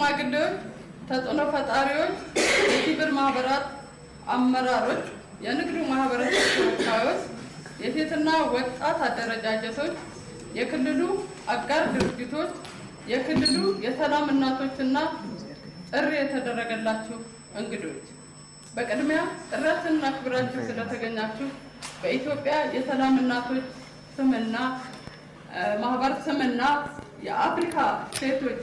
ሽማግሌዎች፣ ተጽዕኖ ፈጣሪዎች፣ የሲቪል ማህበራት አመራሮች፣ የንግዱ ማህበረሰብ ተወካዮች፣ የሴትና ወጣት አደረጃጀቶች፣ የክልሉ አጋር ድርጅቶች፣ የክልሉ የሰላም እናቶችና ጥሪ የተደረገላችሁ እንግዶች፣ በቅድሚያ ጥሪያችንን አክብራችሁ ስለተገኛችሁ በኢትዮጵያ የሰላም እናቶች ስምና ማህበር ስምና የአፍሪካ ሴቶች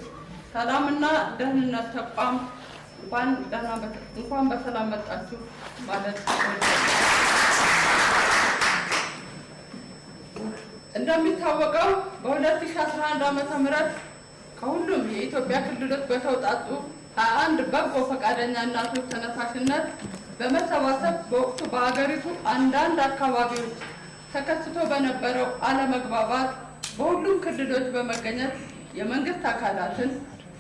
ሰላምና ደህንነት ተቋም እንኳን በሰላም መጣችሁ ማለት እወዳለሁ። እንደሚታወቀው በ2011 ዓ.ም. ከሁሉም የኢትዮጵያ ክልሎች በተውጣጡ 21 በጎ ፈቃደኛ እናቶች ተነሳሽነት በመሰባሰብ በወቅቱ በሀገሪቱ አንዳንድ አካባቢዎች ተከስቶ በነበረው አለመግባባት በሁሉም ክልሎች በመገኘት የመንግስት አካላትን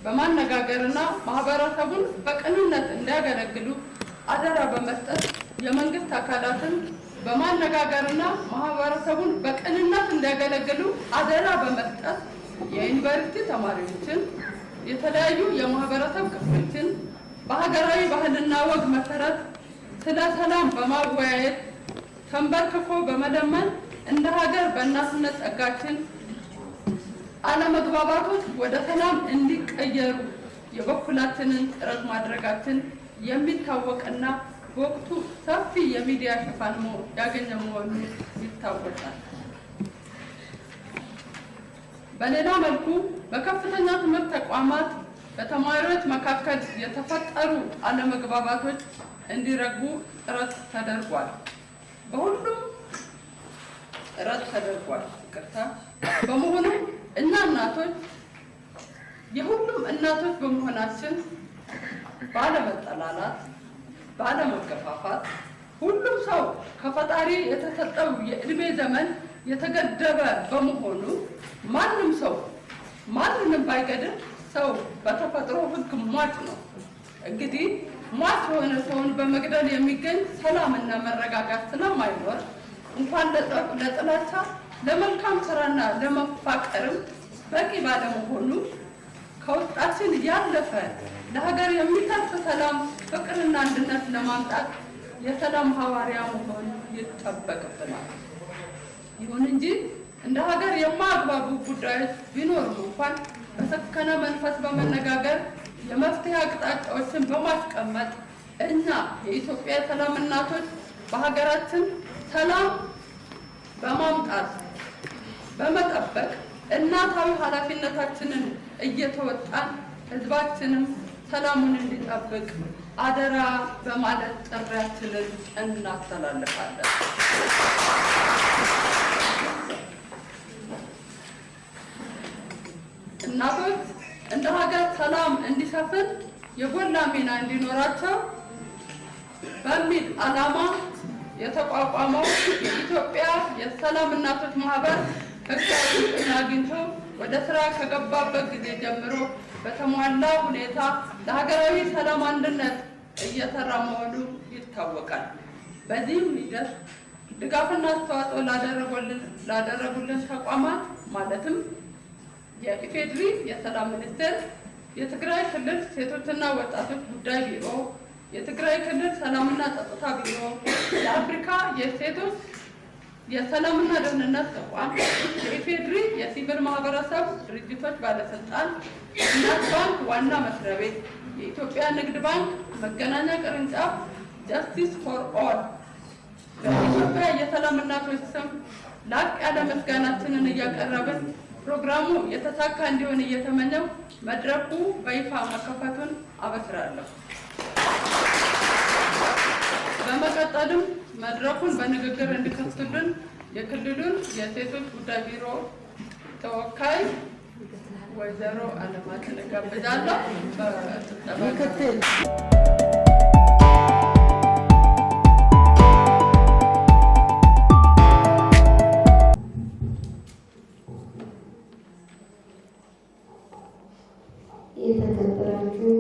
በማነጋገርና ማህበረሰቡን በቅንነት እንዲያገለግሉ አደራ በመስጠት የመንግስት አካላትን በማነጋገርና ማህበረሰቡን በቅንነት እንዲያገለግሉ አደራ በመስጠት የዩኒቨርሲቲ ተማሪዎችን፣ የተለያዩ የማህበረሰብ ክፍሎችን በሀገራዊ ባህልና ወግ መሰረት ስለ ሰላም በማወያየት፣ ተንበርክኮ በመለመን፣ እንደ ሀገር በእናትነት ጸጋችን አለመግባባቶች ወደ ሰላም እንዲቀየሩ የበኩላችንን ጥረት ማድረጋችን የሚታወቅና በወቅቱ ሰፊ የሚዲያ ሽፋን ያገኘ መሆኑ ይታወቃል። በሌላ መልኩ በከፍተኛ ትምህርት ተቋማት በተማሪዎች መካከል የተፈጠሩ አለመግባባቶች እንዲረግቡ ጥረት ተደርጓል። በሁሉም ጥረት ተደርጓል። ይቅርታ። በመሆኑም እኛ እናቶች የሁሉም እናቶች በመሆናችን ባለመጠላላት፣ ባለመገፋፋት፣ ሁሉም ሰው ከፈጣሪ የተሰጠው የእድሜ ዘመን የተገደበ በመሆኑ ማንም ሰው ማንንም ባይገድል ሰው በተፈጥሮ ሕግ ሟች ነው። እንግዲህ ሟች የሆነ ሰውን በመግደል የሚገኝ ሰላምና መረጋጋት ስለማይኖር እንኳን ለጥላቻ ለመልካም ስራና ለመፋቀርም በቂ ባለመሆኑ ከውስጣችን ያለፈ ለሀገር የሚተርፍ ሰላም፣ ፍቅርና አንድነት ለማምጣት የሰላም ሐዋርያ መሆን ይጠበቅብናል። ይሁን እንጂ እንደ ሀገር የማያግባቡ ጉዳዮች ቢኖሩም እንኳን በሰከነ መንፈስ በመነጋገር የመፍትሄ አቅጣጫዎችን በማስቀመጥ እኛ የኢትዮጵያ የሰላም እናቶች በሀገራችን ሰላም በማምጣት በመጠበቅ እናታዊ ኃላፊነታችንን እየተወጣን ሕዝባችንም ሰላሙን እንዲጠብቅ አደራ በማለት ጥሪያችንን እናስተላልፋለን። እናቶች እንደ ሀገር ሰላም እንዲሰፍን የጎላ ሚና እንዲኖራቸው በሚል ዓላማ የተቋቋመው የኢትዮጵያ የሰላም እናቶች ማህበር ሕጋዊ እውቅና አግኝቶ ወደ ስራ ከገባበት ጊዜ ጀምሮ በተሟላ ሁኔታ ለሀገራዊ ሰላም አንድነት እየሰራ መሆኑ ይታወቃል። በዚህም ሂደት ድጋፍና አስተዋጽኦ ላደረጉልን ተቋማት ማለትም የኢፌድሪ የሰላም ሚኒስቴር፣ የትግራይ ክልል ሴቶችና ወጣቶች ጉዳይ ቢሮ፣ የትግራይ ክልል ሰላምና ጸጥታ ቢሮ፣ የአፍሪካ የሴቶች የሰላምና ደህንነት ተቋም፣ የኢፌድሪ የሲቪል ማህበረሰብ ድርጅቶች ባለስልጣን፣ እናት ባንክ ዋና መስሪያ ቤት፣ የኢትዮጵያ ንግድ ባንክ መገናኛ ቅርንጫፍ፣ Justice For All በኢትዮጵያ የሰላም እናቶች ስም ላቅ ያለ ምስጋናችንን እያቀረብን ፕሮግራሙ የተሳካ እንዲሆን እየተመኘሁ መድረኩ በይፋ መከፈቱን አበስራለሁ። በመቀጠልም መድረኩን በንግግር እንዲከፍቱልን የክልሉን የሴቶች ጉዳይ ቢሮ ተወካይ ወይዘሮ አለማትን እጋብዛለሁ። በጭብጨባ ምክትል። የተከበራችሁ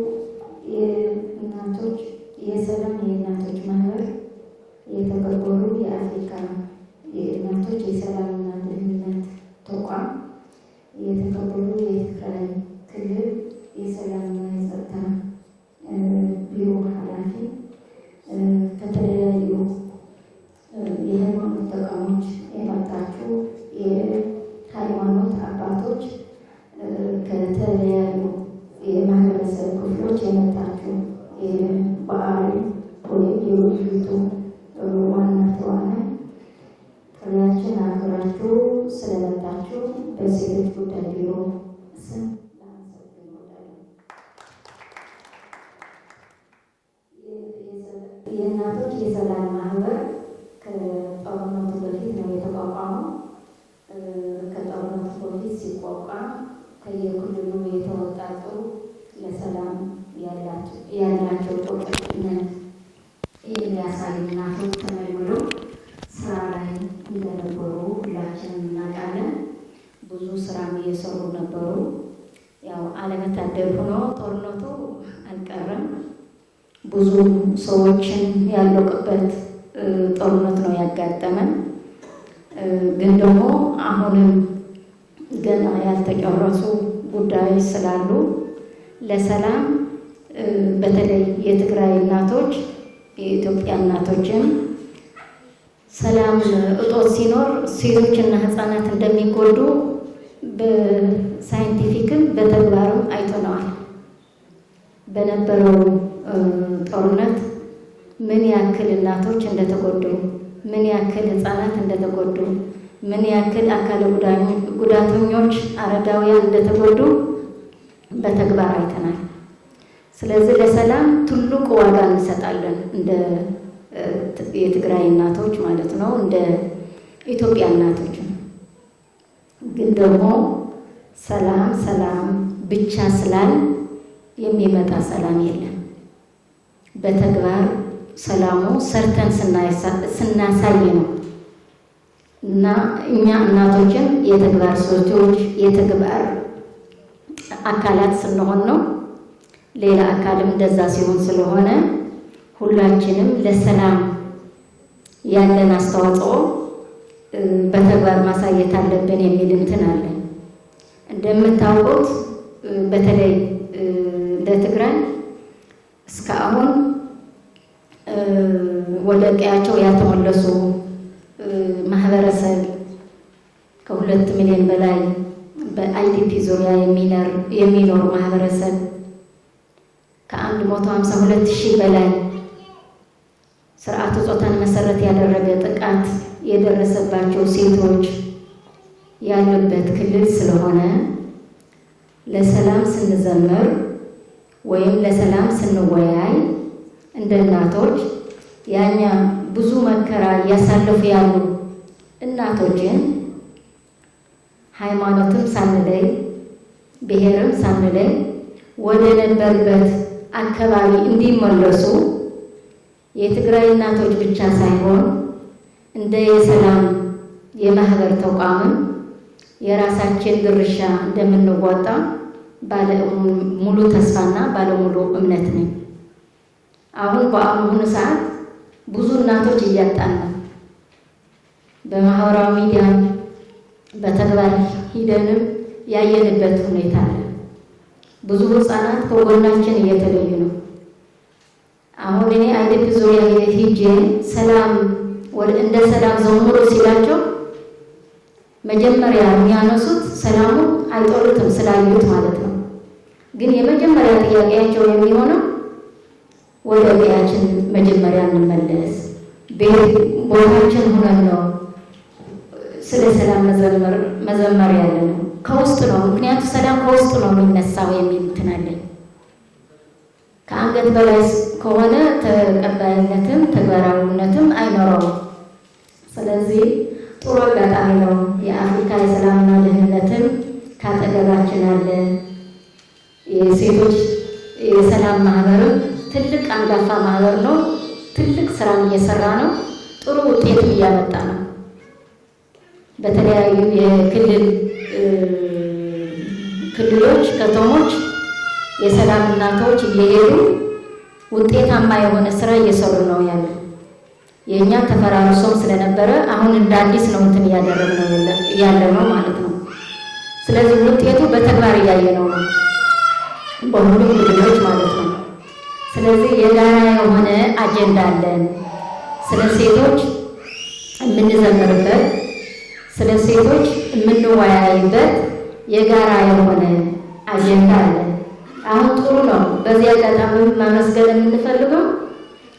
የእናቶች የሰላም የእናቶች ማህበር፣ የተከበሩ የአፍሪካ የእናቶች የሰላምና ደህንነት ተቋም፣ የተከበሩ የትግራይ ክልል የሰላምና ቢሮ ኃላፊ፣ ከተለያዩ የሃይማኖት ተቋሞች የመጣችሁ የሃይማኖት አባቶች፣ ከተለያዩ የማህበረሰብ ክፍሎች የመጣችሁ የበዓሉ ወይም የውይይቱ ዋና ተዋናይ፣ ጥሪያችን አክብራችሁ ስለመጣችሁ በሴቶች ጉዳይ ቢሮ ስም ላመሰግን እወዳለሁ። የእናቶች የሰላም ማህበር ከጦርነቱ በፊት ነው የተቋቋመው። ከጦርነቱ በፊት ሲቋቋም ከየክልሉ የተወጣጡ ለሰላም ያላቸው ቁርጠኝነት የሚያሳዩ እናቶች ተመልምለው ስራ ላይ እንደነበሩ ሁላችንም እናውቃለን። ብዙ ስራም እየሰሩ ነበሩ። ያው አለመታደል ሆኖ ጦርነቱ አልቀረም። ብዙ ሰዎችን ያለቁበት ጦርነት ነው ያጋጠመን። ግን ደግሞ አሁንም ገና ያልተጨረሱ ጉዳዮች ስላሉ ለሰላም በተለይ የትግራይ እናቶች፣ የኢትዮጵያ እናቶችን ሰላም እጦት ሲኖር ሴቶችና ሕፃናት እንደሚጎዱ በ scientific ም በተግባርም አይተነዋል። በነበረው ጦርነት ምን ያክል እናቶች እንደተጎዱ፣ ምን ያክል ሕፃናት እንደተጎዱ፣ ምን ያክል አካለ ጉዳተኞች፣ አረጋውያን እንደተጎዱ በተግባር አይተናል። ስለዚህ ለሰላም ትልቅ ዋጋ እንሰጣለን፣ እንደ የትግራይ እናቶች ማለት ነው፣ እንደ ኢትዮጵያ እናቶች። ግን ደግሞ ሰላም ሰላም ብቻ ስላል የሚመጣ ሰላም የለም። በተግባር ሰላሙ ሰርተን ስናሳይ ነው እና እኛ እናቶችን የተግባር ሰዎች፣ የተግባር አካላት ስንሆን ነው። ሌላ አካልም እንደዛ ሲሆን ስለሆነ ሁላችንም ለሰላም ያለን አስተዋጽኦ በተግባር ማሳየት አለብን የሚል እንትን አለ። እንደምታውቁት በተለይ እንደ ትግራይ እስከ አሁን ወደ ቀያቸው ያልተመለሱ ማህበረሰብ፣ ከ2 ሚሊዮን በላይ በ IDP ዙሪያ የሚኖር ማህበረሰብ፣ ከ152,000 በላይ ስርዓተ ጾታን መሰረት ያደረገ ጥቃት የደረሰባቸው ሴቶች ያሉበት ክልል ስለሆነ ለሰላም ስንዘምር ወይም ለሰላም ስንወያይ እንደ እናቶች ያኛ ብዙ መከራ እያሳለፉ ያሉ እናቶችን ሃይማኖትም ሳንለይ፣ ብሔርም ሳንለይ ወደ ነበሩበት አካባቢ እንዲመለሱ የትግራይ እናቶች ብቻ ሳይሆን እንደ የሰላም የማህበር ተቋምም የራሳችን ድርሻ እንደምንወጣ ባለ ሙሉ ተስፋና ባለሙሉ እምነት ነኝ። አሁን በአሁኑ ሰዓት ብዙ እናቶች እያጣን ነው። በማህበራዊ ሚዲያ በተግባር ሂደንም ያየንበት ሁኔታ አለ። ብዙ ህፃናት ከጎናችን እየተለዩ ነው። አሁን እኔ IDP ዙሪያ ሂጄ ሰላም እንደ ሰላም ዘምሩ ሲላቸው መጀመሪያ የሚያነሱት ሰላሙ አይጠሉትም ስላዩት ማለት ነው። ግን የመጀመሪያ ጥያቄያቸው የሚሆነው ወደ ቀያችን መጀመሪያ እንመለስ፣ ቤት ቦታችን ሁነን ነው ስለ ሰላም መዘመር ያለ ነው፣ ከውስጥ ነው። ምክንያቱ ሰላም ከውስጥ ነው የሚነሳው የሚል እንትን አለኝ። ከአንገት በላይ ከሆነ ተቀባይነትም ተግባራዊነትም አይኖረውም። ስለዚህ ጥሩ አጋጣሚ ነው። የአፍሪካ የሰላምና ደህንነትም ካጠገባችን አለ። የሴቶች የሰላም ማህበርም ትልቅ አንጋፋ ማህበር ነው። ትልቅ ስራም እየሰራ ነው። ጥሩ ውጤትም እያመጣ ነው። በተለያዩ የክልል ክልሎች፣ ከተሞች የሰላም እናቶች እየሄዱ ውጤታማ የሆነ ስራ እየሰሩ ነው ያሉ። የእኛ ተፈራርሶም ስለነበረ አሁን እንደ አዲስ ነው እንትን እያደረግነው ያለ ነው ማለት ነው። ስለዚህ ውጤቱ በተግባር እያየነው ነው በሁሉም ክልሎች ማለት ነው። ስለዚህ የጋራ የሆነ አጀንዳ አለን። ስለ ሴቶች የምንዘምርበት፣ ስለ ሴቶች የምንወያይበት የጋራ የሆነ አጀንዳ አለን። አሁን ጥሩ ነው። በዚህ አጋጣሚ ማመስገን የምንፈልገው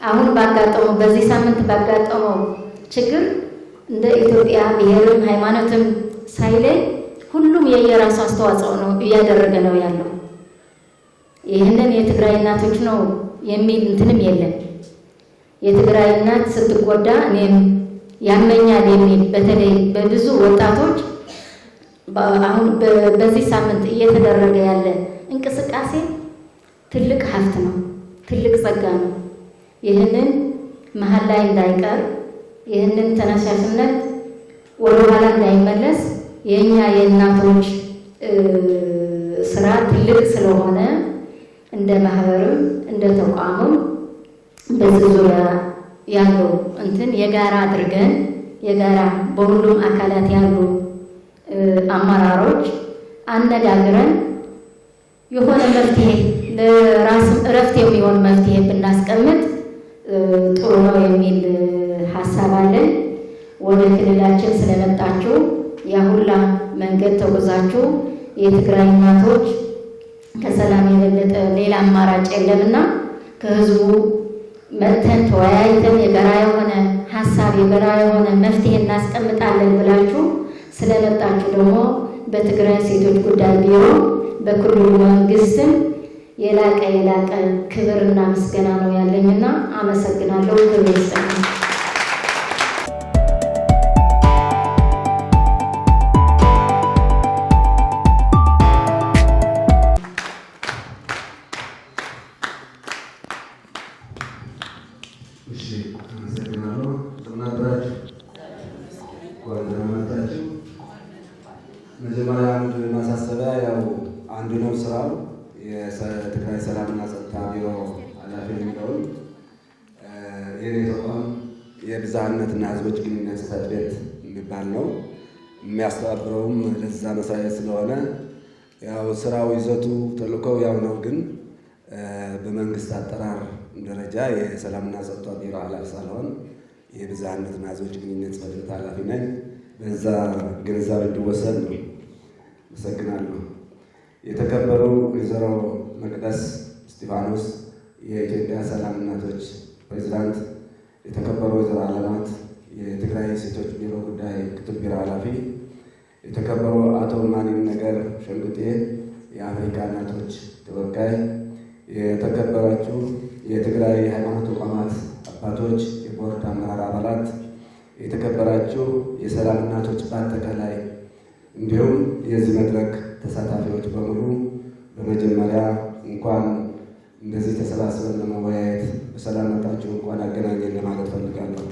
አሁን ባጋጠመው በዚህ ሳምንት ባጋጠመው ችግር እንደ ኢትዮጵያ ብሔርም ሃይማኖትም ሳይለይ ሁሉም የየራሱ አስተዋጽኦ ነው እያደረገ ነው ያለው። ይህንን የትግራይ እናቶች ነው የሚል እንትንም የለም። የትግራይ እናት ስትጎዳ እኔም ያመኛል የሚል በተለይ በብዙ ወጣቶች አሁን በዚህ ሳምንት እየተደረገ ያለ እንቅስቃሴ ትልቅ ሀብት ነው፣ ትልቅ ጸጋ ነው። ይህንን መሀል ላይ እንዳይቀር፣ ይህንን ተነሳሽነት ወደኋላ እንዳይመለስ የእኛ የእናቶች ስራ ትልቅ ስለሆነ እንደ ማህበርም እንደ ተቋምም በዚህ ዙሪያ ያለው እንትን የጋራ አድርገን የጋራ በሁሉም አካላት ያሉ አመራሮች አነጋግረን የሆነ መፍትሄ ለራስም እረፍት የሚሆን መፍትሄ ብናስቀምጥ ጥሩ ነው የሚል ሀሳብ አለን። ወደ ክልላችን ስለመጣችሁ ያሁላ መንገድ ተጉዛችሁ የትግራይ እናቶች ከሰላም የበለጠ ሌላ አማራጭ የለምና ከህዝቡ መጥተን ተወያይተን የጋራ የሆነ ሀሳብ የጋራ የሆነ መፍትሄ እናስቀምጣለን ብላችሁ ስለመጣችሁ ደግሞ በትግራይ ሴቶች ጉዳይ ቢሮ በክልሉ መንግስትም የላቀ የላቀ ክብርና ምስጋና ነው ያለኝና አመሰግናለሁ። ክብር ይስጥልኝ። እሺ፣ አመሰግናለሁ። እንደምን አደራችሁ? እንኳን ደህና መጣችሁ። መጀመሪያ አንድ ማሳሰቢያ፣ ያው አንድ ነው ስራው የትግራይ ሰላምና ጸጥታ ቢሮ ኃላፊ የሚለውን የኔ ተቋም የብዝሃነትና ሕዝቦች ግንኙነት ጽሕፈት ቤት የሚባል ነው። የሚያስተባብረውም ለዛ መስሪያ ቤት ስለሆነ ያው ስራው ይዘቱ ተልእኮው ያው ነው፣ ግን በመንግስት አጠራር ደረጃ የሰላምና ጸጥታ ቢሮ ኃላፊ ሳልሆን የብዝሃነትና ሕዝቦች ግንኙነት ጽሕፈት ቤት ኃላፊ ነኝ። በዛ ግንዛቤ እንዲወሰድ ነው። አመሰግናለሁ። የተከበሩ ወይዘሮ መቅደስ እስጢፋኖስ የኢትዮጵያ ሰላም እናቶች ፕሬዚዳንት፣ የተከበሩ ወይዘሮ አለማት የትግራይ ሴቶች ቢሮ ጉዳይ ምክትል ቢሮ ኃላፊ፣ የተከበሩ አቶ ማኒን ነገር ሸንጉጤ የአፍሪካ እናቶች ተወካይ፣ የተከበራችሁ የትግራይ ሃይማኖት ተቋማት አባቶች፣ የቦርድ አመራር አባላት፣ የተከበራችሁ የሰላም እናቶች በአጠቃላይ እንዲሁም የዚህ መድረክ ተሳታፊዎች በሙሉ በመጀመሪያ እንኳን እንደዚህ ተሰባስበን ለመወያየት በሰላም መጣችሁ፣ እንኳን አገናኘን ለማለት ፈልጋለሁ።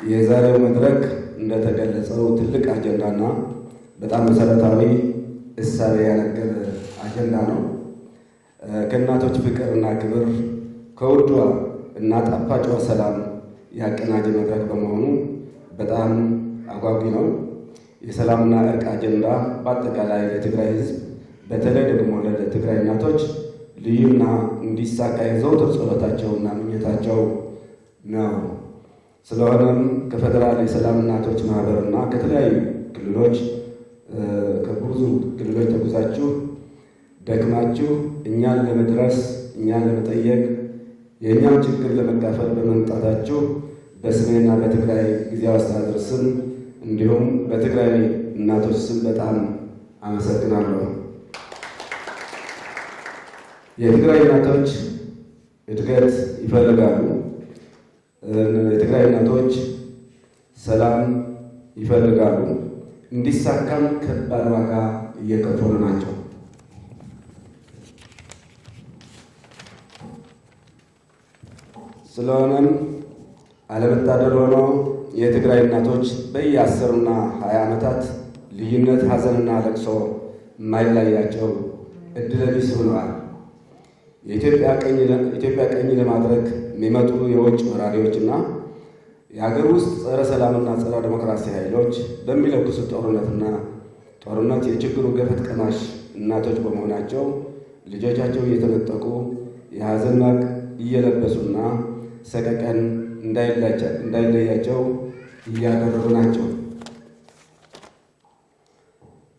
የዛሬው መድረክ እንደተገለጸው ትልቅ አጀንዳና በጣም መሰረታዊ እሳቤ ያነገበ አጀንዳ ነው። ከእናቶች ፍቅርና ክብር ከውዷ እና ጣፋጯ ሰላም ያቀናጀ መድረክ በመሆኑ በጣም አጓጊ ነው። የሰላምና እርቅ አጀንዳ በአጠቃላይ ለትግራይ ሕዝብ በተለይ ደግሞ ለትግራይ እናቶች ልዩና እንዲሳካ የዘወትር ጸሎታቸውና ምኞታቸው ነው። ስለሆነም ከፌዴራል የሰላም እናቶች ማህበርና ከተለያዩ ክልሎች ከብዙ ክልሎች ተጉዛችሁ ደክማችሁ እኛን ለመድረስ እኛን ለመጠየቅ የእኛም ችግር ለመካፈል በመምጣታችሁ በስሜና በትግራይ ጊዜያዊ አስተዳደር ስም እንዲሁም በትግራይ እናቶች ስም በጣም አመሰግናለሁ። የትግራይ እናቶች እድገት ይፈልጋሉ። የትግራይ እናቶች ሰላም ይፈልጋሉ። እንዲሳካም ከባድ ዋጋ እየከፈሉ ናቸው። ስለሆነም አለመታደል ሆኖ የትግራይ እናቶች በየ10 እና 20 ዓመታት ልዩነት ሐዘንና ለቅሶ የማይለያቸው ዕድለቢስ ሆነዋል። የኢትዮጵያ ቀኝ ለማድረግ የሚመጡ የውጭ ወራሪዎችና የሀገር ውስጥ ጸረ ሰላምና ጸረ ዲሞክራሲ ኃይሎች በሚለኩሱት ጦርነትና ጦርነት የችግሩ ገፈት ቀማሽ እናቶች በመሆናቸው ልጆቻቸው እየተነጠቁ የሐዘን ማቅ እየለበሱና ሰቀቀን እንዳይለያቸው እያደረጉ ናቸው።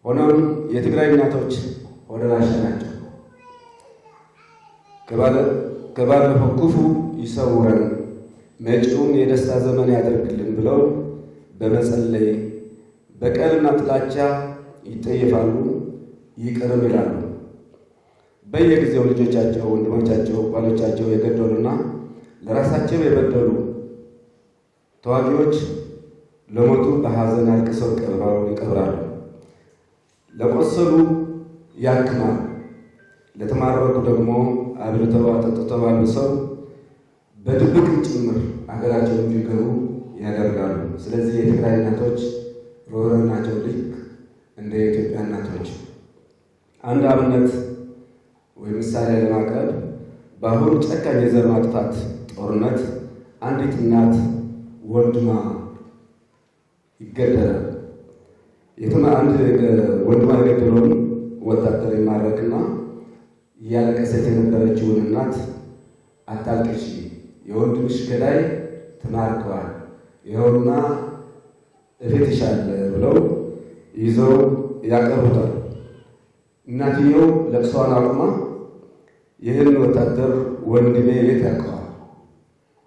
ሆኖም የትግራይ እናቶች ሆደ ባሻ ናቸው። ከባለፈው ክፉ ይሰውረን፣ መጪውን የደስታ ዘመን ያደርግልን ብለው በመጸለይ በቀልና ጥላቻ ይጠየፋሉ፣ ይቅርም ይላሉ። በየጊዜው ልጆቻቸው፣ ወንድሞቻቸው፣ ባሎቻቸው የገደሉና ለራሳቸው የበደሉ ተዋጊዎች ለሞቱ በሐዘን አልቅሰው ይቀብራሉ። ለቆሰሉ ያክማሉ፣ ለተማረኩ ደግሞ አብልተው አጠጥተው አልብሰው በድብቅም ጭምር አገራቸው እንዲገቡ ያደርጋሉ። ስለዚህ የትግራይ እናቶች ርኅሩህ ናቸው፣ ልክ እንደ የኢትዮጵያ እናቶች። አንድ አብነት ወይም ምሳሌ ለማቅረብ በአሁኑ ጨካኝ የዘር ማጥፋት ጦርነት አንዲት እናት ወንድሟ ይገደላል። አንድ ወንድሟ የገደለውን ወታደር ይማረክና እያለቀሰች የነበረችውን እናት አታልቅሺ፣ የወንድምሽ ገዳይ ተማርከዋል፣ ይኸውና እፊትሽ አለ ብለው ይዘው ያቀርቡታል። እናትየው ለቅሷን አቁማ ይህን ወታደር ወንድሜ የት ያውቀዋል?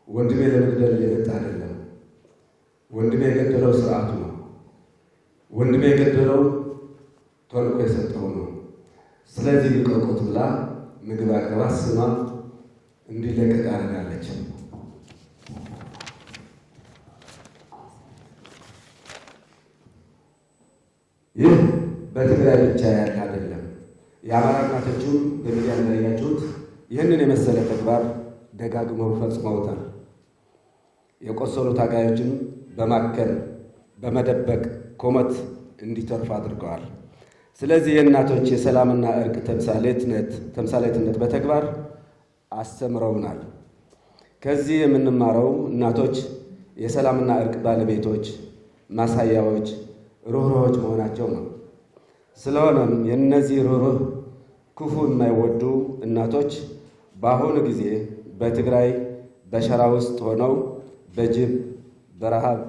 ወንድሜ ለመግደል የመጣ አይደለም። ወንድሜ የገደለው ስርዓቱ ነው። ወንድሜ የገደለው ተልእኮ የሰጠው ነው። ስለዚህ ልቀቁት ብላ ምግብ አቅርባ ስማ እንዲለቀቅ አድርጋለች። ይህ በትግራይ ብቻ ያለ አይደለም። የአማራ እናቶችም በሚዲያ እንዳያችሁት ይህንን የመሰለ ተግባር ደጋግመው ፈጽመውታል። የቆሰሉ ታጋዮችን በማከም በመደበቅ ከሞት እንዲተርፉ አድርገዋል። ስለዚህ የእናቶች የሰላምና እርቅ ተምሳሌትነት በተግባር አስተምረውናል። ከዚህ የምንማረው እናቶች የሰላምና እርቅ ባለቤቶች፣ ማሳያዎች፣ ርኅሩኆች መሆናቸው ነው። ስለሆነም የእነዚህ ርኅሩህ ክፉ የማይወዱ እናቶች በአሁኑ ጊዜ በትግራይ በሸራ ውስጥ ሆነው በጅብ፣ በረሃብ፣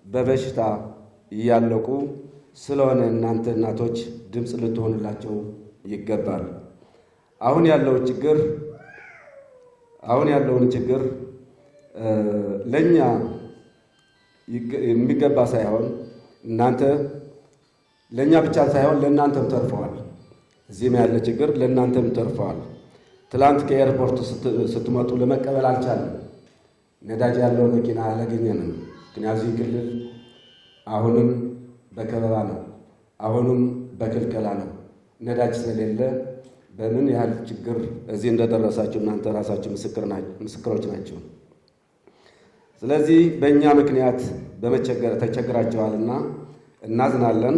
በበሽታ እያለቁ ስለሆነ እናንተ እናቶች ድምፅ ልትሆኑላቸው ይገባል። አሁን ያለውን ችግር ለኛ የሚገባ ሳይሆን እናንተ ለኛ ብቻ ሳይሆን ለእናንተም ተርፈዋል። እዚህም ያለ ችግር ለእናንተም ተርፈዋል። ትላንት ከኤርፖርት ስትመጡ ለመቀበል አልቻለም። ነዳጅ ያለው መኪና አላገኘንም። ምክንያቱም ክልል አሁንም በከበባ ነው፣ አሁንም በክልከላ ነው። ነዳጅ ስለሌለ በምን ያህል ችግር እዚህ እንደደረሳችሁ እናንተ ራሳችሁ ምስክሮች ናቸው። ስለዚህ በእኛ ምክንያት በመቸገር ተቸግራችኋልና እናዝናለን።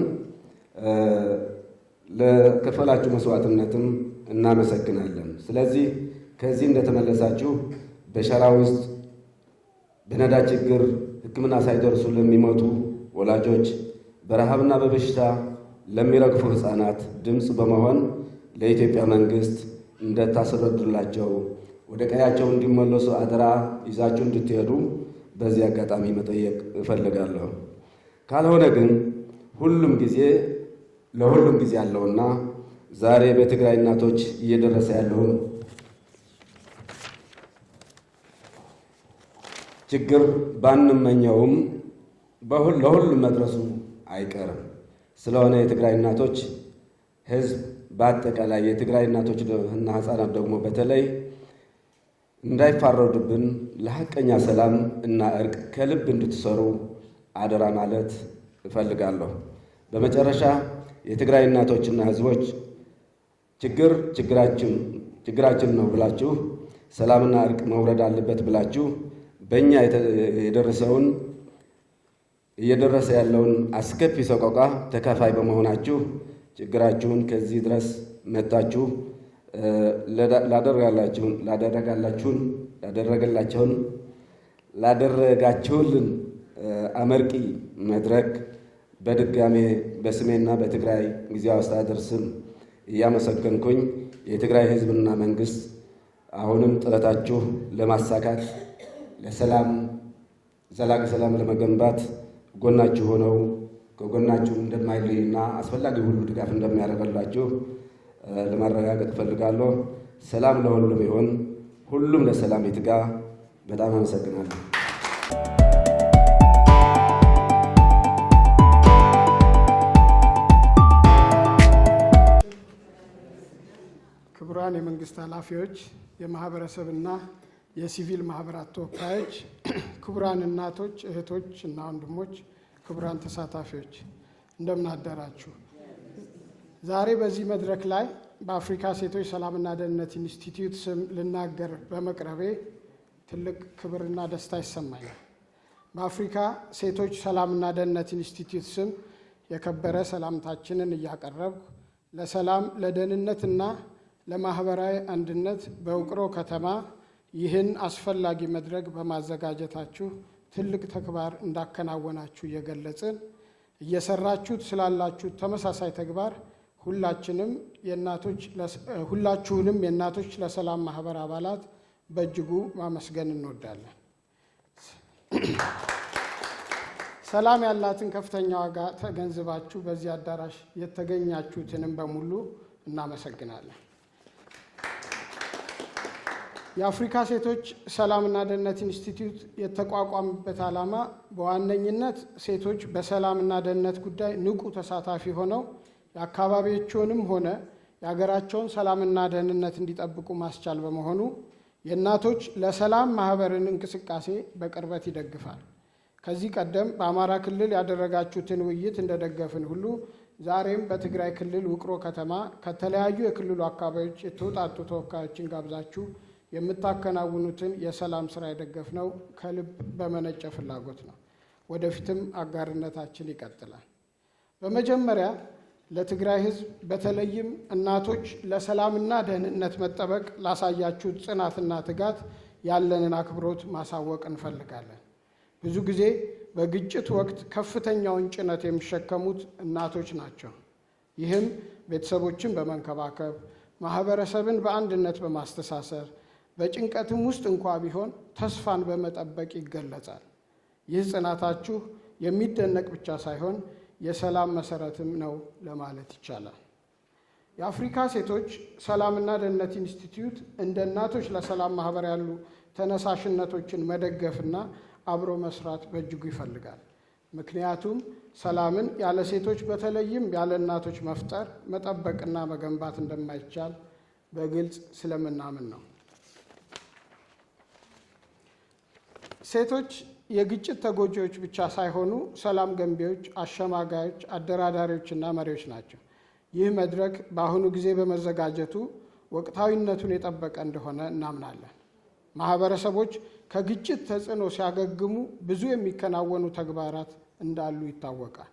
ለከፈላችሁ መስዋዕትነትም እናመሰግናለን። ስለዚህ ከዚህ እንደተመለሳችሁ በሸራ ውስጥ በነዳጅ ችግር ሕክምና ሳይደርሱ ለሚሞቱ ወላጆች፣ በረሃብና በበሽታ ለሚረግፉ ሕፃናት ድምፅ በመሆን ለኢትዮጵያ መንግስት እንደታስረዱላቸው ወደ ቀያቸው እንዲመለሱ አደራ ይዛችሁ እንድትሄዱ በዚህ አጋጣሚ መጠየቅ እፈልጋለሁ። ካልሆነ ግን ሁሉም ጊዜ ለሁሉም ጊዜ አለውና ዛሬ በትግራይ እናቶች እየደረሰ ያለውን ችግር ባንመኘውም ለሁሉም መድረሱ አይቀርም። ስለሆነ የትግራይ እናቶች ህዝብ በአጠቃላይ የትግራይ እናቶች እና ህፃናት ደግሞ በተለይ እንዳይፋረዱብን ለሐቀኛ ሰላም እና እርቅ ከልብ እንድትሰሩ አደራ ማለት እፈልጋለሁ። በመጨረሻ የትግራይ እናቶችና ህዝቦች ችግር ችግራችን ነው ብላችሁ ሰላምና እርቅ መውረድ አለበት ብላችሁ በእኛ የደረሰውን እየደረሰ ያለውን አስከፊ ሰቆቃ ተካፋይ በመሆናችሁ ችግራችሁን ከዚህ ድረስ መጣችሁ ላደረጋችሁልን አመርቂ መድረክ በድጋሜ በስሜና በትግራይ ጊዜያዊ አስተዳደር ስም እያመሰገንኩኝ የትግራይ ሕዝብና መንግስት አሁንም ጥረታችሁ ለማሳካት ለሰላም ዘላቂ ሰላም ለመገንባት ጎናችሁ ሆነው ከጎናችሁ እንደማይለዩና አስፈላጊ ሁሉ ድጋፍ እንደሚያደርግላችሁ ለማረጋገጥ እፈልጋለሁ። ሰላም ለሁሉም ይሁን። ሁሉም ለሰላም ይትጋ። በጣም አመሰግናለሁ። ክቡራን የመንግስት ኃላፊዎች፣ የማህበረሰብና የሲቪል ማህበራት ተወካዮች፣ ክቡራን እናቶች፣ እህቶች እና ወንድሞች፣ ክቡራን ተሳታፊዎች እንደምን አደራችሁ። ዛሬ በዚህ መድረክ ላይ በአፍሪካ ሴቶች ሰላምና ደህንነት ኢንስቲትዩት ስም ልናገር በመቅረቤ ትልቅ ክብርና ደስታ ይሰማኛል። በአፍሪካ ሴቶች ሰላምና ደህንነት ኢንስቲትዩት ስም የከበረ ሰላምታችንን እያቀረብኩ ለሰላም፣ ለደህንነትና ለማህበራዊ አንድነት በውቅሮ ከተማ ይህን አስፈላጊ መድረክ በማዘጋጀታችሁ ትልቅ ተግባር እንዳከናወናችሁ እየገለጽን እየሰራችሁት ስላላችሁት ተመሳሳይ ተግባር ሁላችሁንም የእናቶች ለሰላም ማህበር አባላት በእጅጉ ማመስገን እንወዳለን። ሰላም ያላትን ከፍተኛ ዋጋ ተገንዝባችሁ በዚህ አዳራሽ የተገኛችሁትንም በሙሉ እናመሰግናለን። የአፍሪካ ሴቶች ሰላምና ደህንነት ኢንስቲትዩት የተቋቋመበት ዓላማ በዋነኝነት ሴቶች በሰላምና ደህንነት ጉዳይ ንቁ ተሳታፊ ሆነው የአካባቢያቸውንም ሆነ የሀገራቸውን ሰላምና ደህንነት እንዲጠብቁ ማስቻል በመሆኑ የእናቶች ለሰላም ማህበርን እንቅስቃሴ በቅርበት ይደግፋል። ከዚህ ቀደም በአማራ ክልል ያደረጋችሁትን ውይይት እንደደገፍን ሁሉ ዛሬም በትግራይ ክልል ውቅሮ ከተማ ከተለያዩ የክልሉ አካባቢዎች የተውጣጡ ተወካዮችን ጋብዛችሁ የምታከናውኑትን የሰላም ስራ የደገፍነው ከልብ በመነጨ ፍላጎት ነው። ወደፊትም አጋርነታችን ይቀጥላል። በመጀመሪያ ለትግራይ ሕዝብ በተለይም እናቶች ለሰላምና ደህንነት መጠበቅ ላሳያችሁት ጽናትና ትጋት ያለንን አክብሮት ማሳወቅ እንፈልጋለን። ብዙ ጊዜ በግጭት ወቅት ከፍተኛውን ጭነት የሚሸከሙት እናቶች ናቸው። ይህም ቤተሰቦችን በመንከባከብ፣ ማህበረሰብን በአንድነት በማስተሳሰር፣ በጭንቀትም ውስጥ እንኳ ቢሆን ተስፋን በመጠበቅ ይገለጻል። ይህ ጽናታችሁ የሚደነቅ ብቻ ሳይሆን የሰላም መሰረትም ነው ለማለት ይቻላል። የአፍሪካ ሴቶች ሰላምና ደህንነት ኢንስቲትዩት እንደ እናቶች ለሰላም ማህበር ያሉ ተነሳሽነቶችን መደገፍና አብሮ መስራት በእጅጉ ይፈልጋል። ምክንያቱም ሰላምን ያለ ሴቶች በተለይም ያለ እናቶች መፍጠር፣ መጠበቅና መገንባት እንደማይቻል በግልጽ ስለምናምን ነው። ሴቶች የግጭት ተጎጂዎች ብቻ ሳይሆኑ ሰላም ገንቢዎች፣ አሸማጋዮች፣ አደራዳሪዎችና መሪዎች ናቸው። ይህ መድረክ በአሁኑ ጊዜ በመዘጋጀቱ ወቅታዊነቱን የጠበቀ እንደሆነ እናምናለን። ማህበረሰቦች ከግጭት ተጽዕኖ ሲያገግሙ ብዙ የሚከናወኑ ተግባራት እንዳሉ ይታወቃል።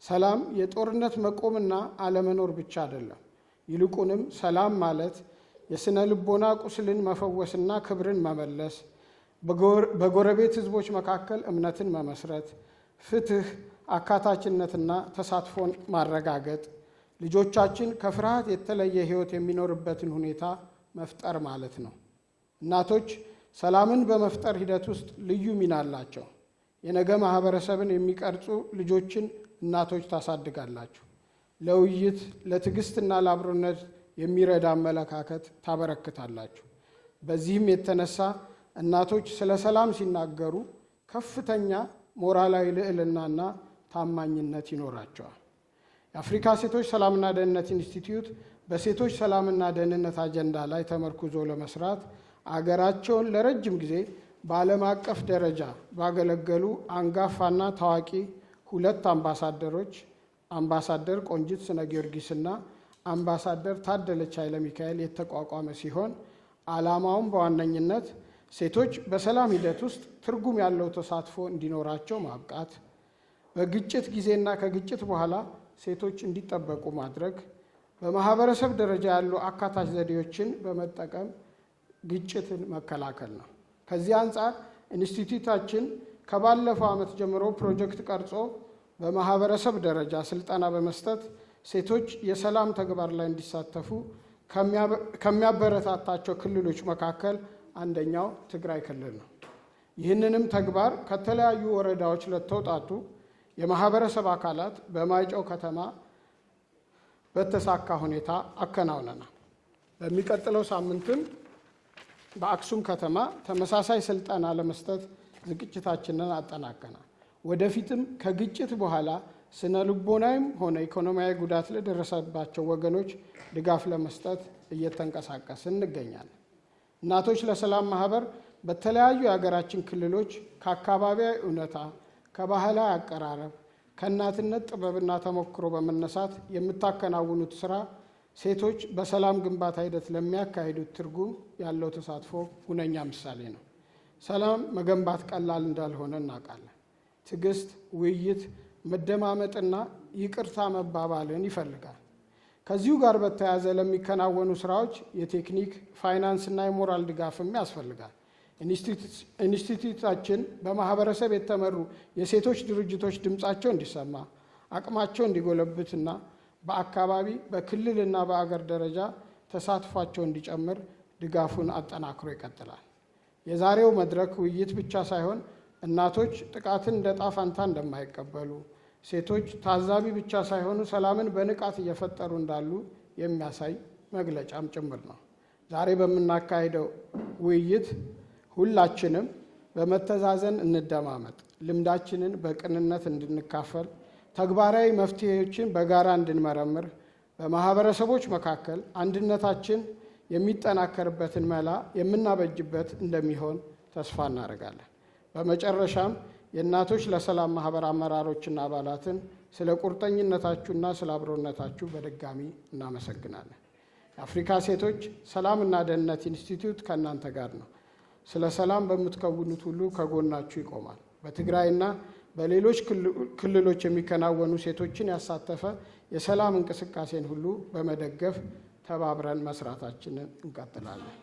ሰላም የጦርነት መቆምና አለመኖር ብቻ አይደለም። ይልቁንም ሰላም ማለት የስነ ልቦና ቁስልን መፈወስና ክብርን መመለስ፣ በጎረቤት ሕዝቦች መካከል እምነትን መመስረት፣ ፍትህ፣ አካታችነትና ተሳትፎን ማረጋገጥ፣ ልጆቻችን ከፍርሃት የተለየ ሕይወት የሚኖርበትን ሁኔታ መፍጠር ማለት ነው። እናቶች ሰላምን በመፍጠር ሂደት ውስጥ ልዩ ሚና አላቸው። የነገ ማህበረሰብን የሚቀርጹ ልጆችን እናቶች ታሳድጋላችሁ። ለውይይት፣ ለትዕግስትና ለአብሮነት የሚረዳ አመለካከት ታበረክታላችሁ። በዚህም የተነሳ እናቶች ስለ ሰላም ሲናገሩ ከፍተኛ ሞራላዊ ልዕልናና ታማኝነት ይኖራቸዋል። የአፍሪካ ሴቶች ሰላምና ደህንነት ኢንስቲትዩት በሴቶች ሰላምና ደህንነት አጀንዳ ላይ ተመርኩዞ ለመስራት አገራቸውን ለረጅም ጊዜ በዓለም አቀፍ ደረጃ ባገለገሉ አንጋፋና ታዋቂ ሁለት አምባሳደሮች፣ አምባሳደር ቆንጂት ስነ ጊዮርጊስና አምባሳደር ታደለች ኃይለ ሚካኤል የተቋቋመ ሲሆን ዓላማውም በዋነኝነት ሴቶች በሰላም ሂደት ውስጥ ትርጉም ያለው ተሳትፎ እንዲኖራቸው ማብቃት፣ በግጭት ጊዜና ከግጭት በኋላ ሴቶች እንዲጠበቁ ማድረግ፣ በማህበረሰብ ደረጃ ያሉ አካታች ዘዴዎችን በመጠቀም ግጭትን መከላከል ነው። ከዚህ አንጻር ኢንስቲትዩታችን ከባለፈው ዓመት ጀምሮ ፕሮጀክት ቀርጾ በማህበረሰብ ደረጃ ስልጠና በመስጠት ሴቶች የሰላም ተግባር ላይ እንዲሳተፉ ከሚያበረታታቸው ክልሎች መካከል አንደኛው ትግራይ ክልል ነው። ይህንንም ተግባር ከተለያዩ ወረዳዎች ለተውጣጡ የማህበረሰብ አካላት በማይጨው ከተማ በተሳካ ሁኔታ አከናውነናል። በሚቀጥለው ሳምንትም በአክሱም ከተማ ተመሳሳይ ስልጠና ለመስጠት ዝግጅታችንን አጠናቀናል። ወደፊትም ከግጭት በኋላ ስነ ልቦናዊም ሆነ ኢኮኖሚያዊ ጉዳት ለደረሰባቸው ወገኖች ድጋፍ ለመስጠት እየተንቀሳቀስን እንገኛለን። እናቶች ለሰላም ማህበር በተለያዩ የሀገራችን ክልሎች ከአካባቢያዊ እውነታ፣ ከባህላዊ አቀራረብ፣ ከእናትነት ጥበብና ተሞክሮ በመነሳት የምታከናውኑት ስራ ሴቶች በሰላም ግንባታ ሂደት ለሚያካሂዱት ትርጉም ያለው ተሳትፎ ሁነኛ ምሳሌ ነው። ሰላም መገንባት ቀላል እንዳልሆነ እናውቃለን። ትዕግስት፣ ውይይት፣ መደማመጥና ይቅርታ መባባልን ይፈልጋል። ከዚሁ ጋር በተያያዘ ለሚከናወኑ ስራዎች የቴክኒክ፣ ፋይናንስና የሞራል ድጋፍም ያስፈልጋል። ኢንስቲትዩታችን በማህበረሰብ የተመሩ የሴቶች ድርጅቶች ድምፃቸው እንዲሰማ፣ አቅማቸው እንዲጎለብትና በአካባቢ፣ በክልልና በአገር ደረጃ ተሳትፏቸው እንዲጨምር ድጋፉን አጠናክሮ ይቀጥላል። የዛሬው መድረክ ውይይት ብቻ ሳይሆን እናቶች ጥቃትን እንደ ዕጣ ፈንታ እንደማይቀበሉ፣ ሴቶች ታዛቢ ብቻ ሳይሆኑ ሰላምን በንቃት እየፈጠሩ እንዳሉ የሚያሳይ መግለጫም ጭምር ነው። ዛሬ በምናካሂደው ውይይት ሁላችንም በመተዛዘን እንደማመጥ፣ ልምዳችንን በቅንነት እንድንካፈል፣ ተግባራዊ መፍትሄዎችን በጋራ እንድንመረምር፣ በማህበረሰቦች መካከል አንድነታችን የሚጠናከርበትን መላ የምናበጅበት እንደሚሆን ተስፋ እናደርጋለን። በመጨረሻም የእናቶች ለሰላም ማህበር አመራሮችና አባላትን ስለ ቁርጠኝነታችሁና ስለ አብሮነታችሁ በድጋሚ እናመሰግናለን። የአፍሪካ ሴቶች ሰላምና ደህንነት ኢንስቲትዩት ከእናንተ ጋር ነው። ስለ ሰላም በምትከውኑት ሁሉ ከጎናችሁ ይቆማል። በትግራይና በሌሎች ክልሎች የሚከናወኑ ሴቶችን ያሳተፈ የሰላም እንቅስቃሴን ሁሉ በመደገፍ ተባብረን መስራታችንን እንቀጥላለን።